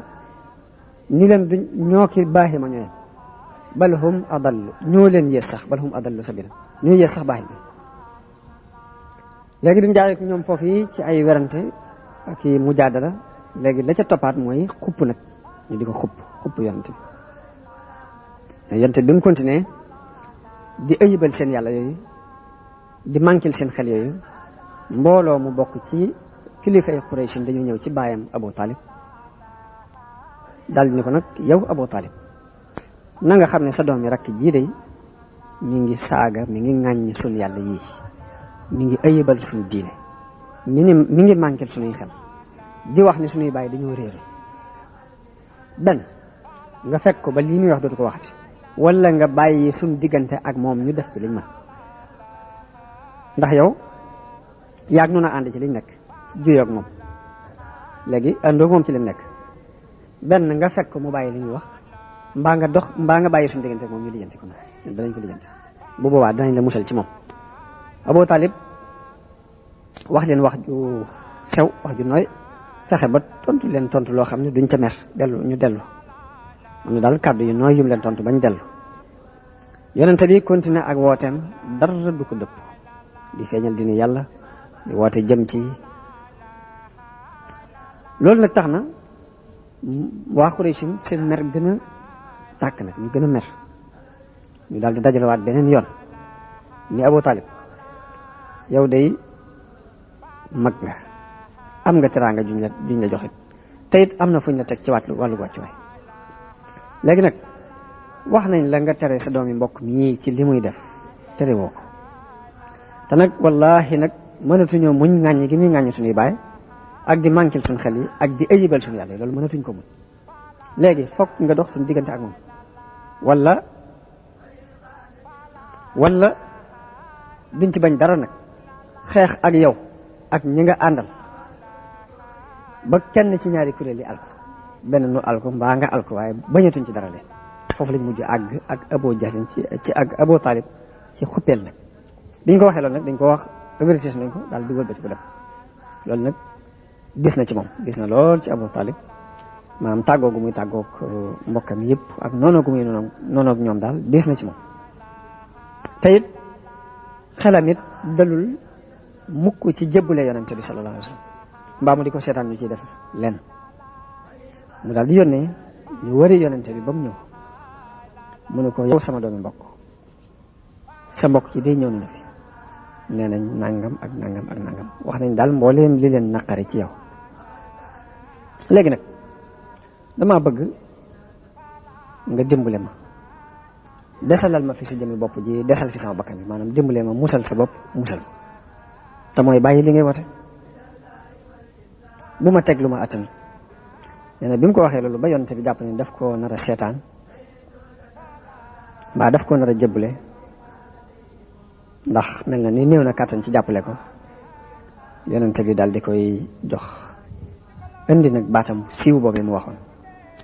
ni leen duñ ñoo ki baaxi ma ñooyem bal hum adallu ñoo leen yées sax bal hum adallu sabila ñoo yées sax baaxi bi léegi duñ jaaree ko ñoom foofu yi ci ay werante ak i mujaadala léegi la ca toppaat mooy xupp nag ñu di ko xupp yonente bi mu continué di ëyibal seen yàlla yooyu di manquil seen xel yooyu mbooloo mu bokk ci kilifay Quraysh dañu ñëw ci baayam Abu Talib daal di ne ko nag yow Abu Talib na nga xam ne sa doom yi rakk jii day mi ngi saaga mi ngi ŋàññ suñ yàlla yii mi ngi ëyibal suñ diine mi ngi manquil suñuy xel di wax ni suñuy baay dañoo réer benn nga fekk ko ba lii muy wax dootu ko waxati wala nga bàyyi suñ diggante ak moom ñu def ci liñ mën ndax yow yaag noonu a ànd ci liñ nekk ci juyoog moom léegi àndoog moom ci liñ nekk benn nga fekk ko mu bàyyi li ñuy wax mbaa nga bàyyi suñ diggante ak moom ñu lijjanti ko moom danañ ko lijjanti bu boobaa danañ la musal ci moom Abu Talib wax leen wax ju sew wax ju nooy fexe ba tontu leen tontu loo xam ne duñ ca mer ñu dellu am na daal kàddu yu nooy yum leen tontu bañ dellu yonente bi continué ak wooteem dara du ko dëpp di feeñal dina yàlla di woote jëm ci loolu nag tax na waa Quraysh seen mer gën a tàkk nag ñu gën a mer ñu daal di dajalewaat beneen yoon ni Abu Talib yow day mag nga am nga teraanga juñ la joxit te it am na fuñ la teg ci wàllu wàccuwaay léegi nag wax nañ la nga tere sa doomi mbokk mii ci li muy def tere woo ko te nag wallaahi nag mënatuñoo muñ ŋàññi gi muy ŋàññi suñuy baay ak di manquil suñ xel yi ak di ëyibal suñu yàlla yi loolu mënatuñ ko muñ léegi fokk nga dox suñu diggante ak moom wala duñ ci bañ dara nag xeex ak yow ak ñi nga àndal ba kenn ci ñaari kuréel yi alko benn nu alko mbaa nga alko waaye bañatuñ ci dara leen foofu lañ mujj àgg ak Abu Jahl ci ak Abu Talib ci xuppeel nag biñ ko waxee loolu nag dañ ko wax avertir nañ ko daal di wëlbati ko dem loolu nag gis na ci moom gis na lool ci Abu Talib maanaam tàggoo gu muy tàggoog mbokkam yëpp ak noonu gu muy noonoog ñoom daal gis na ci moom te it xelam it dalul mukk ci jébbule yonente bi sallallahu alayhi wa sallam mbaa mu di ko seetaan ñu ciy def lenn mu daal di yónnee ñu wari yonente bi ba mu ñëw mu ne ko yow sama doomi mbokk sa mbokk ci day ñëw na fi nee nañ nangam ak nangam ak nangam wax nañ daal mbooleem li leen naqari ci yow léegi nag dama bëgg nga dimbale ma desalal ma fi sa jëmmi bopp ji desal fi sama bakkan bi maanaam dimbalee ma musal sa bopp musal ma te mooy bàyyi li ngay wote bu ma teg lu ma attan nee na bi mu ko waxee loolu ba yonent bi jàpp ne daf koo nar a seetaan mbaa daf koo nar a jëbbale ndax mel na ni néew na kàttan ci jàppale ko yonent bi daal di koy jox indi nag baatam siiw boobu mu waxoon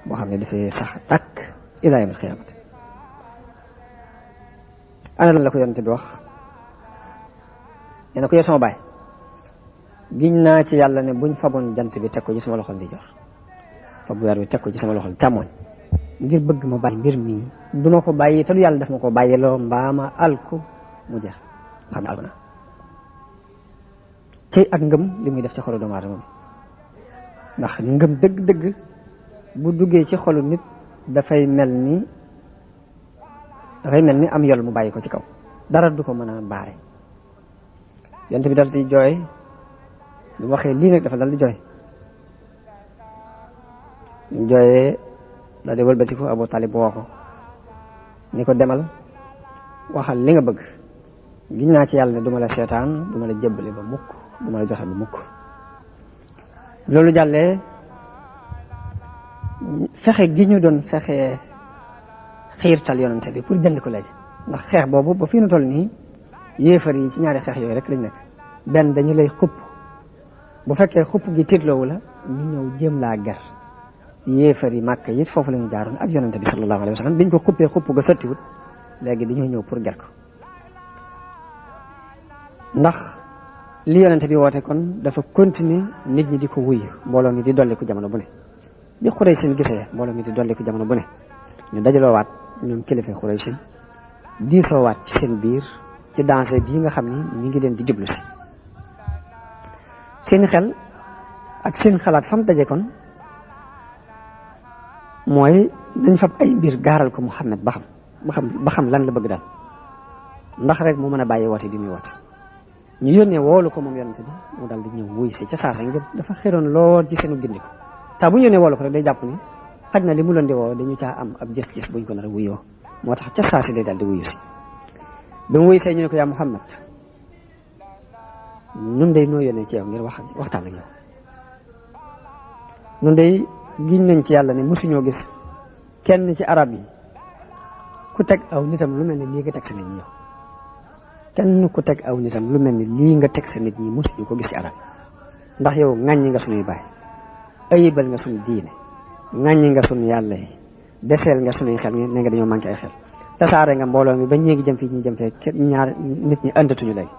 boo xam ne dafay sax tàkk ilaa yawmil qiyaamati ana lan la ko yonent bi wax nee na ko yow sama baay giñ naa ci yàlla ne buñ faboon jant bi teg ko ci sama loxol di jor fab weer bi teg ko ci sama loxol càmmoñ ngir bëgg ma bàyyi mbir mii du ma ko bàyyi te du yàlla daf ma ko bàyyiloo mbaa ma alku mu jeex xam ne alku naa ci ak ngëm li muy def ci xolu doomu aadama bi ndax ngëm dëgg-dëgg bu duggee ci xolu nit dafay mel ni am yol mu bàyyi ko ci kaw dara du ko mën a baare yonent bi dal di jooy bi mu waxee lii nag dafa dal di jooy ñu jooyee dal di wëlbatiku Abu Talib woo ko ni ko demal waxal li nga bëgg giñ naa ci yàlla ne duma la seetaan duma la jébbale ba mukk duma la joxe ba mukk loolu jàllee fexe gi ñu doon fexe xiirtal yonante bi pour jënd ko léegi ndax xeex boobu ba fii nu toll nii yéefar yi ci ñaari xeex yooyu rek lañ nekk benn dañu lay xupp bu fekkee xupp gi tiitloowu la ñu ñëw jéem laa ger yéefar yi màkk it foofu la ñu jaaroon ak yonante bi sallallahu alayhi wa sallam biñ ko xuppee xupp ga sottiwut léegi dañoo ñëw pour ger ko ndax li yonante bi woote kon dafa continuer nit ñi di ko wuyu mbooloo mi di dolliku jamono bu ne bi Xuraysin gisee mbooloo mi di dolliku jamono bu ne ñu dajaloo waat ñoom kilifa Xuraysin diisoo waat ci seen biir ci danger bii nga xam ni mi ngi leen di jublu si seen xel ak seen xalaat fam daje kon mooy nañ fab ay mbir gaaral ko Muhammad ba xam lan la bëgg daal ndax rek mu mën a bàyyi woote bi muy woote ñu yónnee woolu ko moom yonente bi mu daal di ñëw wuy si ca saasa ngir dafa xëroon lool ci seenu gindi ko saa bu ñu yónnee woolu ko rek day jàpp ni xaj na li mu leen di woo dañu caa am ab gis-gis buñ ko nar a wuyoo moo tax ca saasi day daal di wuyu si bi mu wuy see ñu ne ko yaa Muhammad nun day noo yónnee ci yow ngir waxtaan ak yow nun day giñ nañ ci yàlla ne mosuñoo gis kenn ci arab yi ku teg aw nitam lu mel ne lii nga teg sa nit ñi yow kenn ku teg aw nitam lu mel ni lii nga teg sa nit ñi mosuñu ko gis ci arab ndax yow ŋàññi nga suñuy baay ayibal nga suñu diine ŋàññi nga suñu yàlla yi deseel nga suñuy xel ne nga dañoo manqué ay xel tasaare nga mbooloo mi ba ñéegi jëm fii ñi jëm fee ñaar nit ñi andatuñu léegi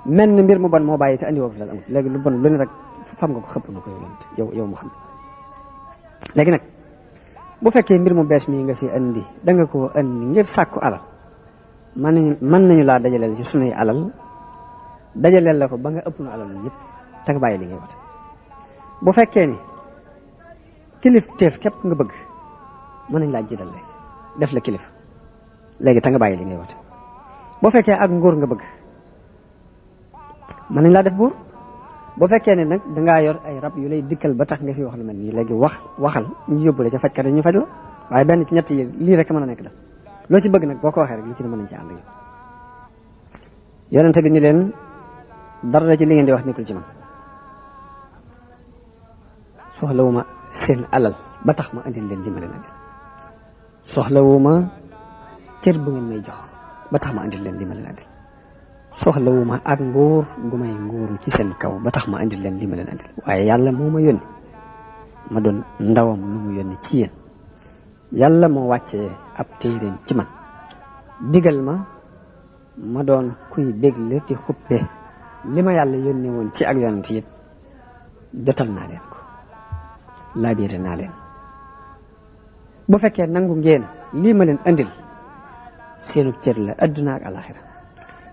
mel ni mbir mu bon moo bàyyi te andi woo fi dal amul léegi lu bon lu ne rek fam nga ko xëpp na ko yow Muhammad léegi nag bu fekkee mbir mu bees mii nga fi andi da nga koo andi ngir sàkku alal mën nañu laa dajaleel ci sunuy alal dajaleel la ko ba nga ëpp na alal ñëpp te nga bàyyi li ngay wate bu fekkee ni kilifteef képp nga bëgg mën nañ laa jiital léegi def la kilif léegi te nga bàyyi li ngay wate bu fekkee ak nguur nga bëgg mën nañ laa def buur bu fekkee ne nag dangaa yor ay rab yu lay dikkal ba tax nga fi wax lu mel nii léegi waxal ñu yóbbu la ca fajkat yi ñu faj la waaye benn ci ñett yi lii rek mën a nekk da loo ci bëgg nag boo ko waxee rek li ci ne mën nañ ci ànd yonente bi ni leen dara ci li ngeen di wax nekkul ci man soxlawuma seen alal ba tax ma andil leen li ma leen andil soxlawuma cër bu ngeen may jox ba tax ma andil leen li ma leen andil soxlawuma ak nguur gu may nguuru ci seen kaw ba tax ma andil leen li ma leen andil waaye yàlla moo ma yónni ma doon ndawam lu mu yónni ci yéen yàlla moo wàccee ab téeréem ci man digal ma doon kuy bégle ti xuppe li ma yàlla yónni woon ci ak yonent it jotal naa leen ko laabiire naa leen bu fekkee nangu ngeen lii ma leen andil seenu cër la adduna ak alaxira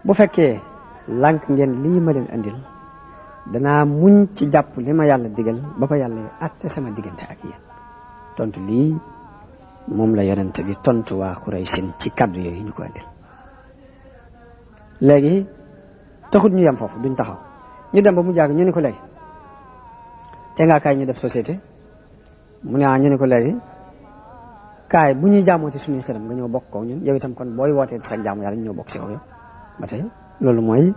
bu fekkee lànk ngeen lii ma leen andil danaa muñ ci jàpp li ma yàlla digal ba ko yàlla àtte sama diggante ak yéen tontu lii moom la yonente bi tontu waa Xuraysin ci kàddu yooyu ñu ko andil léegi taxut ñu yem foofu duñ taxaw ñu dem ba mu jàgg ñu ne ko léegi te ngaa kaay ñu def société mu ne ñu ne ko léegi kaay bu ñuy jaamooti suñuy xërëm nga ñëw bokk ko ñun yow itam kon booy wootee sa jaamu yàlla ñu ñëw bokk si yow ba tey loolu mooy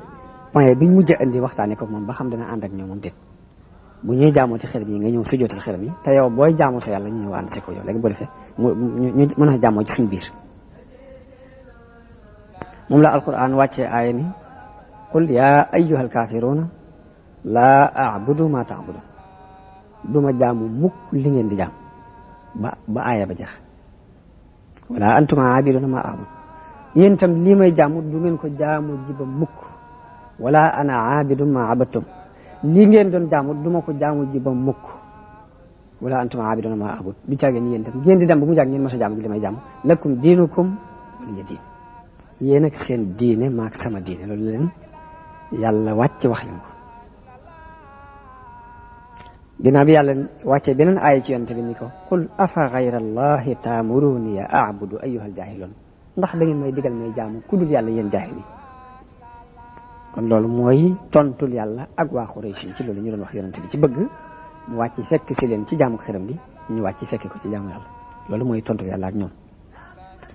point biñ mujj indi waxtaanee ko moom ba xam dina ànd ak ñoom moom dit bu ñuy jaamooti xërëm yi nga ñëw sujjootal xërëm yi te yow booy jaamoo sa yàlla ñu ñëw ànd si ko yow léegi boo defee ñu mën a jaamoo ci suñu biir moom la alquran wàccee aaya ni qul yaa ayyuhal kaafiruuna laa a'budu ma ta'budun duma jaamu mukk li ngeen di jaam ba aaya ba jeex wala antum aabiduna ma a'bud yéen itam lii may jaamu du ngeen ko jaamu ji ba mukk wala ana aabidu ma abadtum lii ngeen doon jaamu duma ko jaamu ji ba mukk wala antum aabiduna ma a'bud du caagee ni yéen itam ngeen di dem ba mu jàag ngeen mas a jaamu ji li may jaamu lakum diinukum waliya diin yéen ak seen diine maak sama diine loolu leen yàlla wàcc wax leen ko ginnaaw bi yàlla wàccee beneen aaya ci yonent bi ni ko qul afa gayra allahi taamuruni a'budu ayyuhal jaahiluun ndax da ngeen may digal may jaamu ku dul yàlla yéen jaahil yi kon loolu mooy tontul yàlla ak waa Quraysh ci loolu ñu doon wax yonent bi ci bëgg mu wàcc fekk si leen ci jaamu xërëm bi ñu wàcc fekk ko ci jaamu yàlla loolu mooy tontul yàlla ak ñoom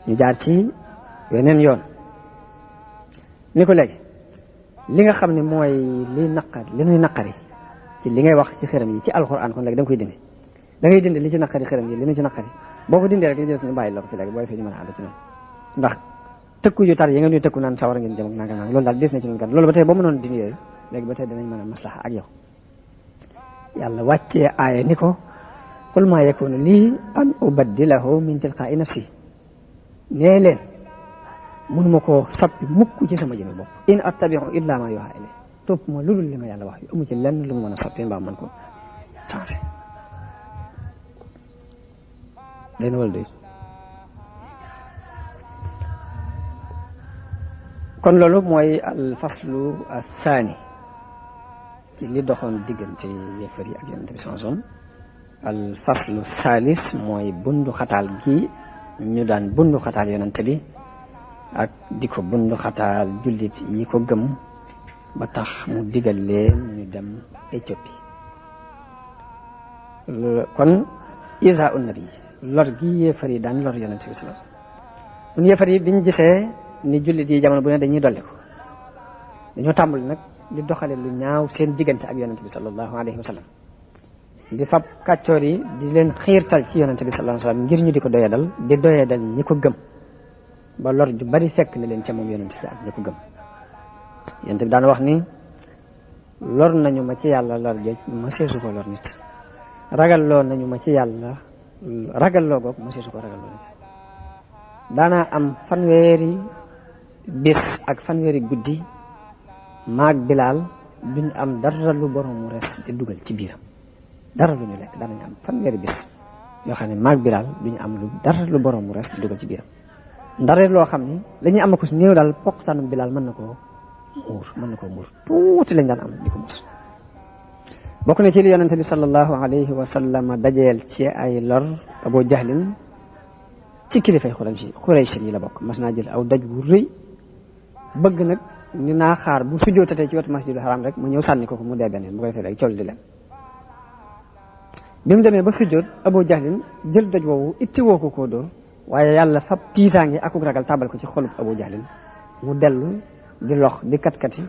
ñu jaar ci weneen yoon ni ko léegi li nga xam ne mooy li nuy naqari ci li ngay wax ci xërëm yi ci alxuraan kon léegi da nga koy dindi da ngay dindi li ci naqari xërëm yi li nu ci naqari boo ko dindee rek li des ñu bàyyi la ko ci léegi booy fee ñu mën a ànd ci noonu ndax tëkku yu tar yi nga ñuy tëkku naan sawar ngeen jëm ak nangam nangam loolu daal des na ci noonu kat loolu ba tey boo mënoon dindi yooyu léegi ba tey danañ mën a maslaxa ak yow yàlla wàccee aaya ni ko qul maa yakunu lii an ubaddilahu min tilqaa'i nafsi nee leen mënuma koo soppi mukk ci sama jëme bopp in attabi'u illa ma yuha ilay topp ma lu dul li ma yàlla wax yu amu ci lenn lu mu mën a soppi mbaa mën ko changé day na wala doy kon loolu mooy al faslu athani ci li doxoon diggante yéefar yi ak yonent bi sallallahu alayhi wasallam al faslu thalis mooy bundu xataal gi ñu daan bundu xataal yonent bi ak di ko bundu xataal jullit yi ko gëm ba tax mu digal leen ñu dem Éthiopie kon isa un nabi lor gi yéefar yi daan lor yonent bi sallallahu alayhi wasallam ñun yéefar yi biñ gisee ni jullit yi jamono bu ne dañuy dolli ko dañoo tàmbali nag di doxale lu ñaaw seen diggante ak yonent bi sallallahu alayhi wasallam di fab kàccoor yi di leen xiirtal ci yonent bi sallallahu alayhi wasallam ngir ñu di ko doyadal ñi ko gëm ba lor ju bari fekk na leen ca moom yonent bi ak ñi ko gëm yonent bi daan wax ni lor nañu ma ci yàlla lor géej ma seesu ko lor nit ragalloo nañu ma ci yàlla ragalloo goog ma seesu ko ragalloo nit daanaa am fanweeri bis ak fanweeri guddi maag Bilaal duñ am dara lu borom mu res di dugal ci biiram dara lu ñu lekk daanañu am fanweeri bis yoo xam ne maag Bilaal duñu am dara lu borom mu res di dugal ci biiram ndare loo xam ni lañuy am ko su néew daal poqtaanu Bilaal mën na koo muur tuuti lañ daan am di ko mos bokk na ci li yonente bi sallallahu alayhi wa sallam dajeel ci ay lor Abu Jahlin ci kilifay Xuraysh yi la bokk mas naa jël aw daj wu rëy bëgg nag ni naa xaar bu sujjootatee ci wetu masjidul haram rek mu ñëw sànni ko mu dee benn bu ko defee rek col di leen bi mu demee ba sujjoot Abu Jahlin jël daj woowu itti woo ko koo dóor waaye yàlla fab tiitaange akuk ragal tàbbal ko ci xolub Abu Jahlin mu dellu di lox di kat-kati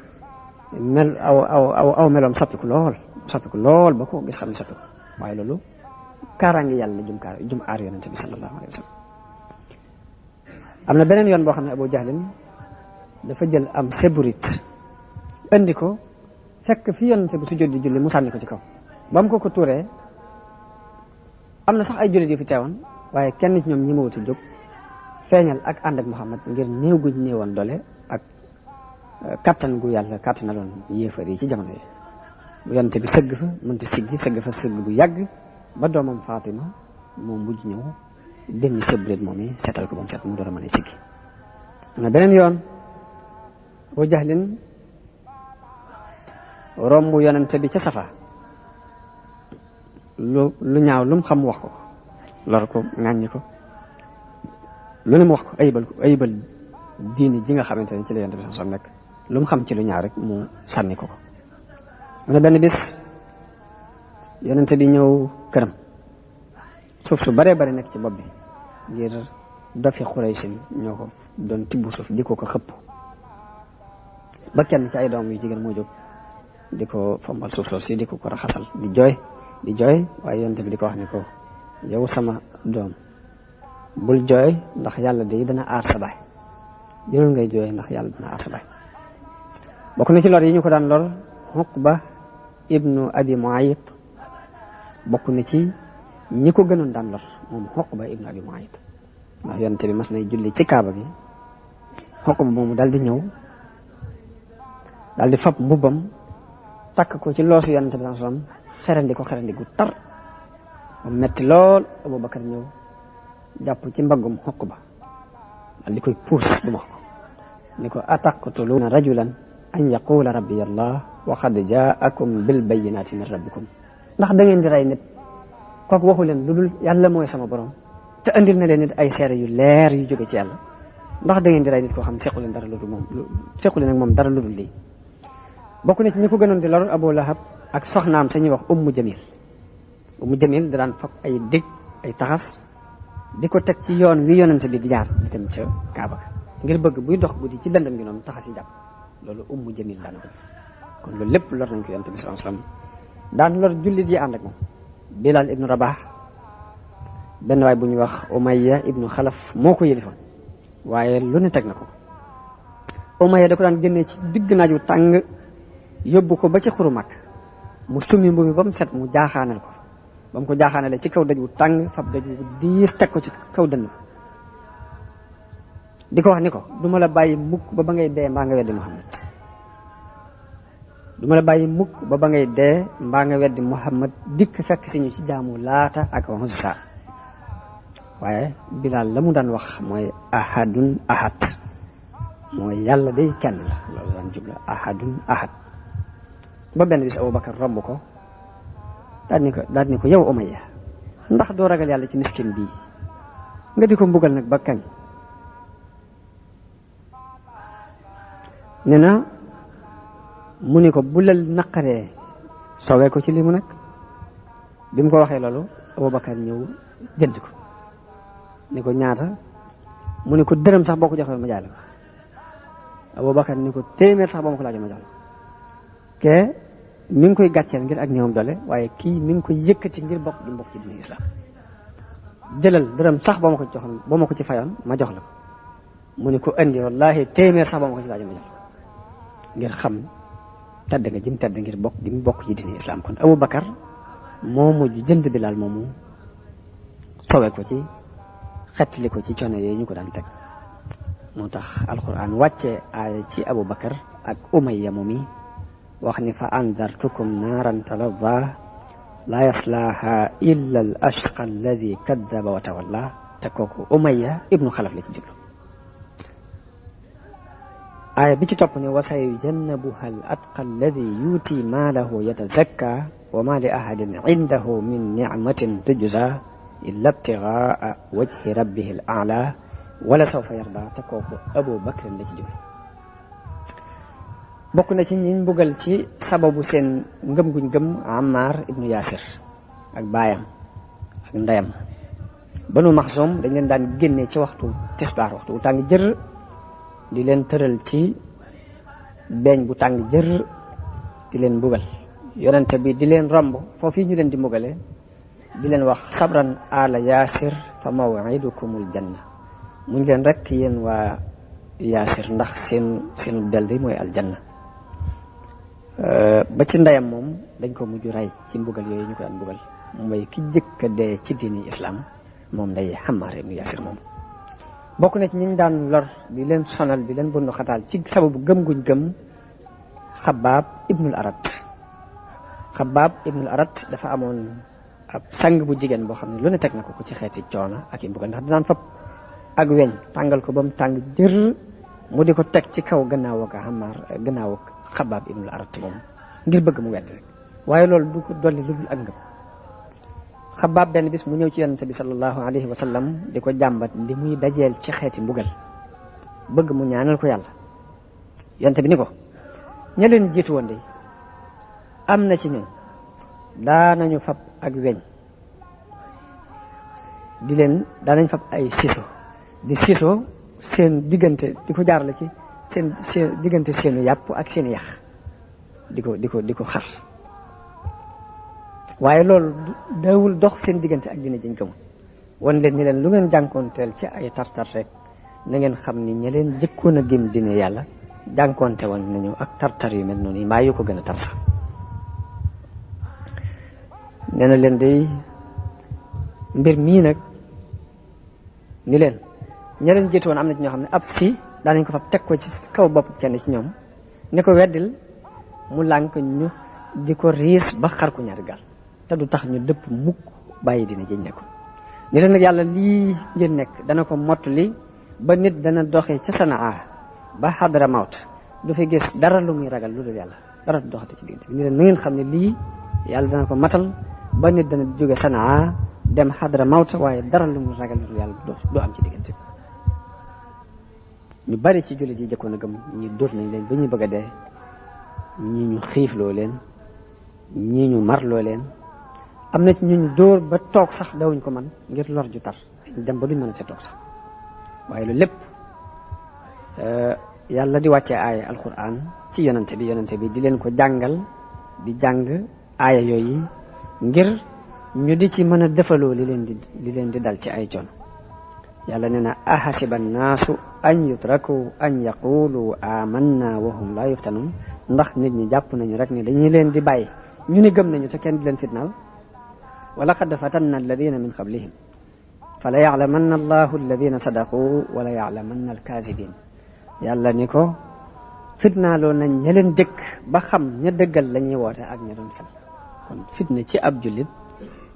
mel aw meloom soppiku lool ba ko gis xam ne soppiku waaye loolu kaaraange yàlla jum aar yonente bi sallallahu alayhi wa sallam am na beneen yoon boo xam ne Abu Jahlin dafa jël am seburit andi ko fekk fi yonente bi su jot di julli mu sànni ko ci kaw ba mu ko tuuree am na sax ay jullit yu fi teewoon waaye kenn ci ñoom ñi ma wuti jóg feeñal ak ànd ak Muhammad ngir néew guñ néewoon doole ak kattan gu yàlla kattanaloon yéefar yi ci jamono yi bu yonente bi sëgg fa mënta sëgg fa sëgg bu yàgg ba doomam Fatima moom mujj ñëw denni seburit moom yi seetal ko ba mu set mu door a mën a siggi am na beneen yoon Abu Jahlin romb yonente bi ca Safa lu ñaaw lu mu xam wax ko lor ko ŋàññi ko lu ne mu wax ko ayibal diini ji nga xamante ne ci la yonente bi sax nekk lu mu xam ci lu ñaaw rek mu sànni ko mu ne benn bis yonente bi ñëw këram suuf su baree bari nekk ci bopp bi ngir dofi Xuraysin ñoo ko doon tibb suuf di ko xëpp ba kenn ci ay doom yu jigéen moo jóg di ko fombal suuf si di ko raxasal di jooy waaye yonent bi di ko wax ni ko yow sama doom bul jooy ndax yàlla de dana aar sa baay jërul ngay jooy ndax yàlla dana aar sa baay. bokk na ci lor yi ñu ko daan lor Uqba ibnu Abi Muayt bokk na ci ñi ko gënoon daan lor moom Uqba ibnu Abi Muayt ndax yonent bi mas nay julli ci kaaba bi Uqba moomu daal di ñëw daal di fab mbubbam takk ko ci loosu yonent bi sallallahu alayhi wasallam xerandi gu tar mu metti lool. Abubakar ñëw jàpp ci mbaggum Uqba daal di koy puus du ma ko ni ko ataqtuluuna rajulan an yaqula rabbi allah wa qad jaakum bil bayyinati min rabbikum ndax da ngeen di rey nit kooku waxu leen lu dul yàlla mooy sama borom te andil na leen nit ay seere yu leer yu jóge ci yàlla ndax da ngeen di rey nit koo xam sequ leen dara lu dul moom sequ leen ak moom dara lu dul lii. bokk na ci ñi ko gënoon di lor Abu Lahab ak soxnaam sañuy wax Ummu Jamil da daan fab ay dég ay taxas di ko teg ci yoon wi yonente bi di jaar di dem ca Kaaba ngir bëgg buy dox guddi ci lëndëm gi noonu taxas yi jàpp loolu Ummu Jamil daan ko def kon loolu lépp lor nañ ko yonente bi sallallahu alayhi wasallam daan lor jullit yi ànd ak moom. Bilal ibnu Rabah benn waay bu ñuy wax Umayya ibnu Xalaf moo ko yëlifoon waaye lu ne teg na ko. Umayya da ko daan génnee ci digg naaju tàng yóbbu ko ba ci xuru mag mu summi mbubi ba mu set mu jaaxaanal ko ba mu ko jaaxaanalee ci kaw daj wu tàng fab daj wu diis teg ko ci kaw dënn ko di ko wax ni ko du ma la bàyyi mukk ba ngay dee mbaa nga weddi Muhammad du ma la bàyyi mukk ba ngay dee mbaa nga weddi Muhammad dikk fekk si ñu ci jaamu Laata ak Uzza waaye Bilaal la mu daan wax mooy ahadun ahad mooy yàlla day kenn la loolu daan jubla ahadun ahad. ba benn bis Abubakar romb ko daal ni ko yow Umayya ndax doo ragal yàlla ci miskin bii nga di ko mbugal nag ba kañ. nee na mu ni ko bu la naqaree soowee ko ci lii mu nag bi mu ko waxee loolu Abubakar ñëw jënd ko ni ko ñaata mu ni ko dërëm sax boo ko joxee ma jaay la ko. Abubakar ni ko téeméer sax boo ma ko laajee ma jox la ke mi ngi koy gàcceel ngir ak néewam doole waaye kii mi ngi koy yëkkati ngir bokk di mbokk ci diine islam jëlal dërëm sax boo ma ko ci fayoon ma jox la ko mu ni ko andi wallahi téeméer sax boo ma ko ci laajee ma jox la ko ngir xam tedd nga jëm tedd ngir bokk di mbokk ci diine islam. kon Abubakar moo mujj jënd Bilaal moomu sowe ko ci xettali ko ci coono yooyu ñu ko daan teg moo tax alquran wàcce aaya ci Abubakar ak Umayya moomi wax ni fa andartukum naaran talazza laa yaslaaha illa al ashqa alladi kaddaba wa tawalla te kooku Umayya ibnu Xalaf la ci jublu. aaya bi ci topp ni wa sayujannabuha al atqa alladi yuuti maalahu yatazakka wa ma li ahadin indahu min nicmatin tujza illa ibtigaa wajhi rabbihi al a'la wala sawfa yarda te kooku Abu Bakr la ci jublu. bokk na ci ñiñ mbugal ci sababu seen ngëm guñ gëm Ammar ibnu Yaasir ak baayam ak ndeyam Banu Maxsum dañ leen daan génnee ci waxtu tisbaar waxtu bu tàng jër di leen tëral ci beeñ bu tàng jër di leen mbugal yonente bi di leen romb foofu ñu leen di mbugale di leen wax sabran ala Yaasir fa maw'idukumul janna muñ leen rek yéen waa Yaasir ndax seen del di mooy aljanna. ba ci ndeyam moom dañ ko mujj rey ci mbugal yooyu ñu ko daan mbugal mooy ki jëkk a dee ci diini islam moom day Ammar ibnu Yaasir moom. bokk na ci ñi daan lor di leen sonal di leen bundu xataal ci sababu gëm guñ gëm Xabbaab ibnul Arat dafa amoon ab sang bu jigéen boo xam ne lu ne teg na ko ci xeeti coono ak i mbugal ndax dinaan fab ak weñ tàngal ko ba mu tàng jër mu di ko teg ci kaw gannaaw ak Xabbaab ibnul Arat moom ngir bëgg mu wedd rek waaye loolu du ko dolli lu dul ak ngëm. Xabbaab benn bis mu ñëw ci yonente bi sallallahu alayhi wa sallam di ko jàmbat li muy dajeel ci xeeti mbugal bëgg mu ñaanal ko yàlla yonente bi ni ko ña leen jiitu woon de am na ci ñun daa nañu fab ak weñ di leen daanañ fab ay siso di siso seen diggante di ko jaarale ci seen diggante seenu yàpp ak seen yax di ko xar waaye loolu daawul dox seen diggante ak dina jëñ gëmu wan leen ñi leen lu ngeen jànkoonteel ci ay tartar rek na ngeen xam ni ña leen jëkkoon a gëm dine yàlla jànkoonte woon nañu ak tartar yu mel noonu yi mbaa yu ko gën a tar sax nee na leen day mbir mii nag ni leen ña leen jiitu woon am na ci ñoo xam ne ab si daanañ ko fab teg ko ci kaw bopp kenn ci ñoom ne ko weddil mu lànk ñu di ko riis ba xar ku ñaari gaal te du tax ñu dëpp mukk bàyyi dina jëñ nekkoon ni leen nag yàlla lii ngeen nekk dana ko mottali ba nit dana doxee ca Sanaa ba Hadra Mawt du fi gis dara lu muy ragal lu dul yàlla dara du doxate ci diggante bi ni leen na ngeen xam ne lii yàlla dana ko matal ba nit dana jóge Sanaa dem Hadra Mawt waaye dara lu muy ragal lu dul yàlla du am ci diggante bi ñu bari ci jullit yi jëkkoon a gëm ñi dóor nañ leen ba ñuy bëgg a dee ñii ñu xiifloo leen ñii ñu marloo leen am na ci ñu dóor ba toog sax dawuñ ko man ngir lor ju tar dem ba duñ mën a ca toog sax waaye loolu lépp yàlla di wàccee aaya alquran ci yonante bi di leen ko jàngal di jàng aaya yooyu ngir ñu di ci mën a defaloo li leen di dal ci ay coono yàlla nee na ahasiba annaasu an yutraku an yaqulu amanna wa hum la yuftanun ndax nit ñi jàpp nañu rek ni dañuy leen di bàyyi ñu ni gëm nañu te kenn du leen fitnaal wa laqad fatanna alladina min qablihim fala ya'lamanna allahu alladina sadaqu wala ya'lamanna alkaazibin yàlla ni ko fitnaaloo nañ ña leen jëkk ba xam ña dëggal la ñuy woote ak ña doon fen kon fitna ci ab jullit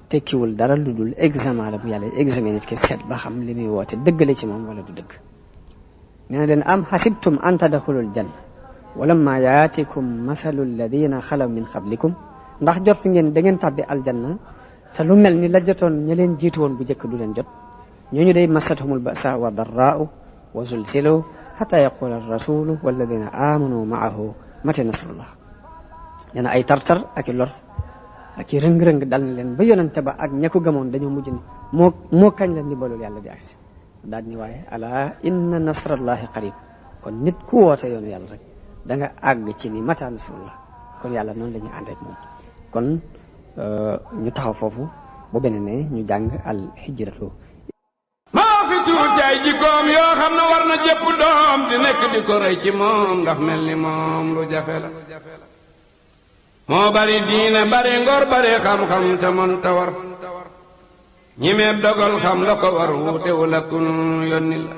tekkiwul dara lu dul examen la bu yàlla examen nit ki seet ba xam li muy woote dëggale ci moom wala du dëgg nee na leen am xasibtum an tadxulul janna walamma yaatikum masalu alladina xalaw min qablikum ndax jot fi ngeen da ngeen tàbbi aljanna te lu mel ni la jotoon ña leen jiitu woon bu njëkk du leen jot ñooñu day masathumul basa wa darraau wa zulsilu xata yaqula arrasulu walladina amanu maahu mata nasrullah nee na ay tartar ak i lor ak i rëng-rëng dal na leen ba yonente ba ak ña ko gëmoon dañoo mujj ni moo kañ la ndimbalul yàlla di agsi daal ni waaye ala inna nasrallahi qarib kon nit ku woote yoonu yàlla rek da nga àgg ci ni mata nasrullah kon yàlla noonu la ñuy ànd ak moom kon ñu taxaw foofu bu beneen ne ñu jàng al hijratu maa fi tuuti ay jikkoom yoo xam ne war na jëpp doom di nekk di ko rey ci moom ndax mel ni moom lu jafe la moo bari diine bari ngor bari xam-xam te mën ta war ñi mee dogal xam la ko war wuute wu la kun yónni la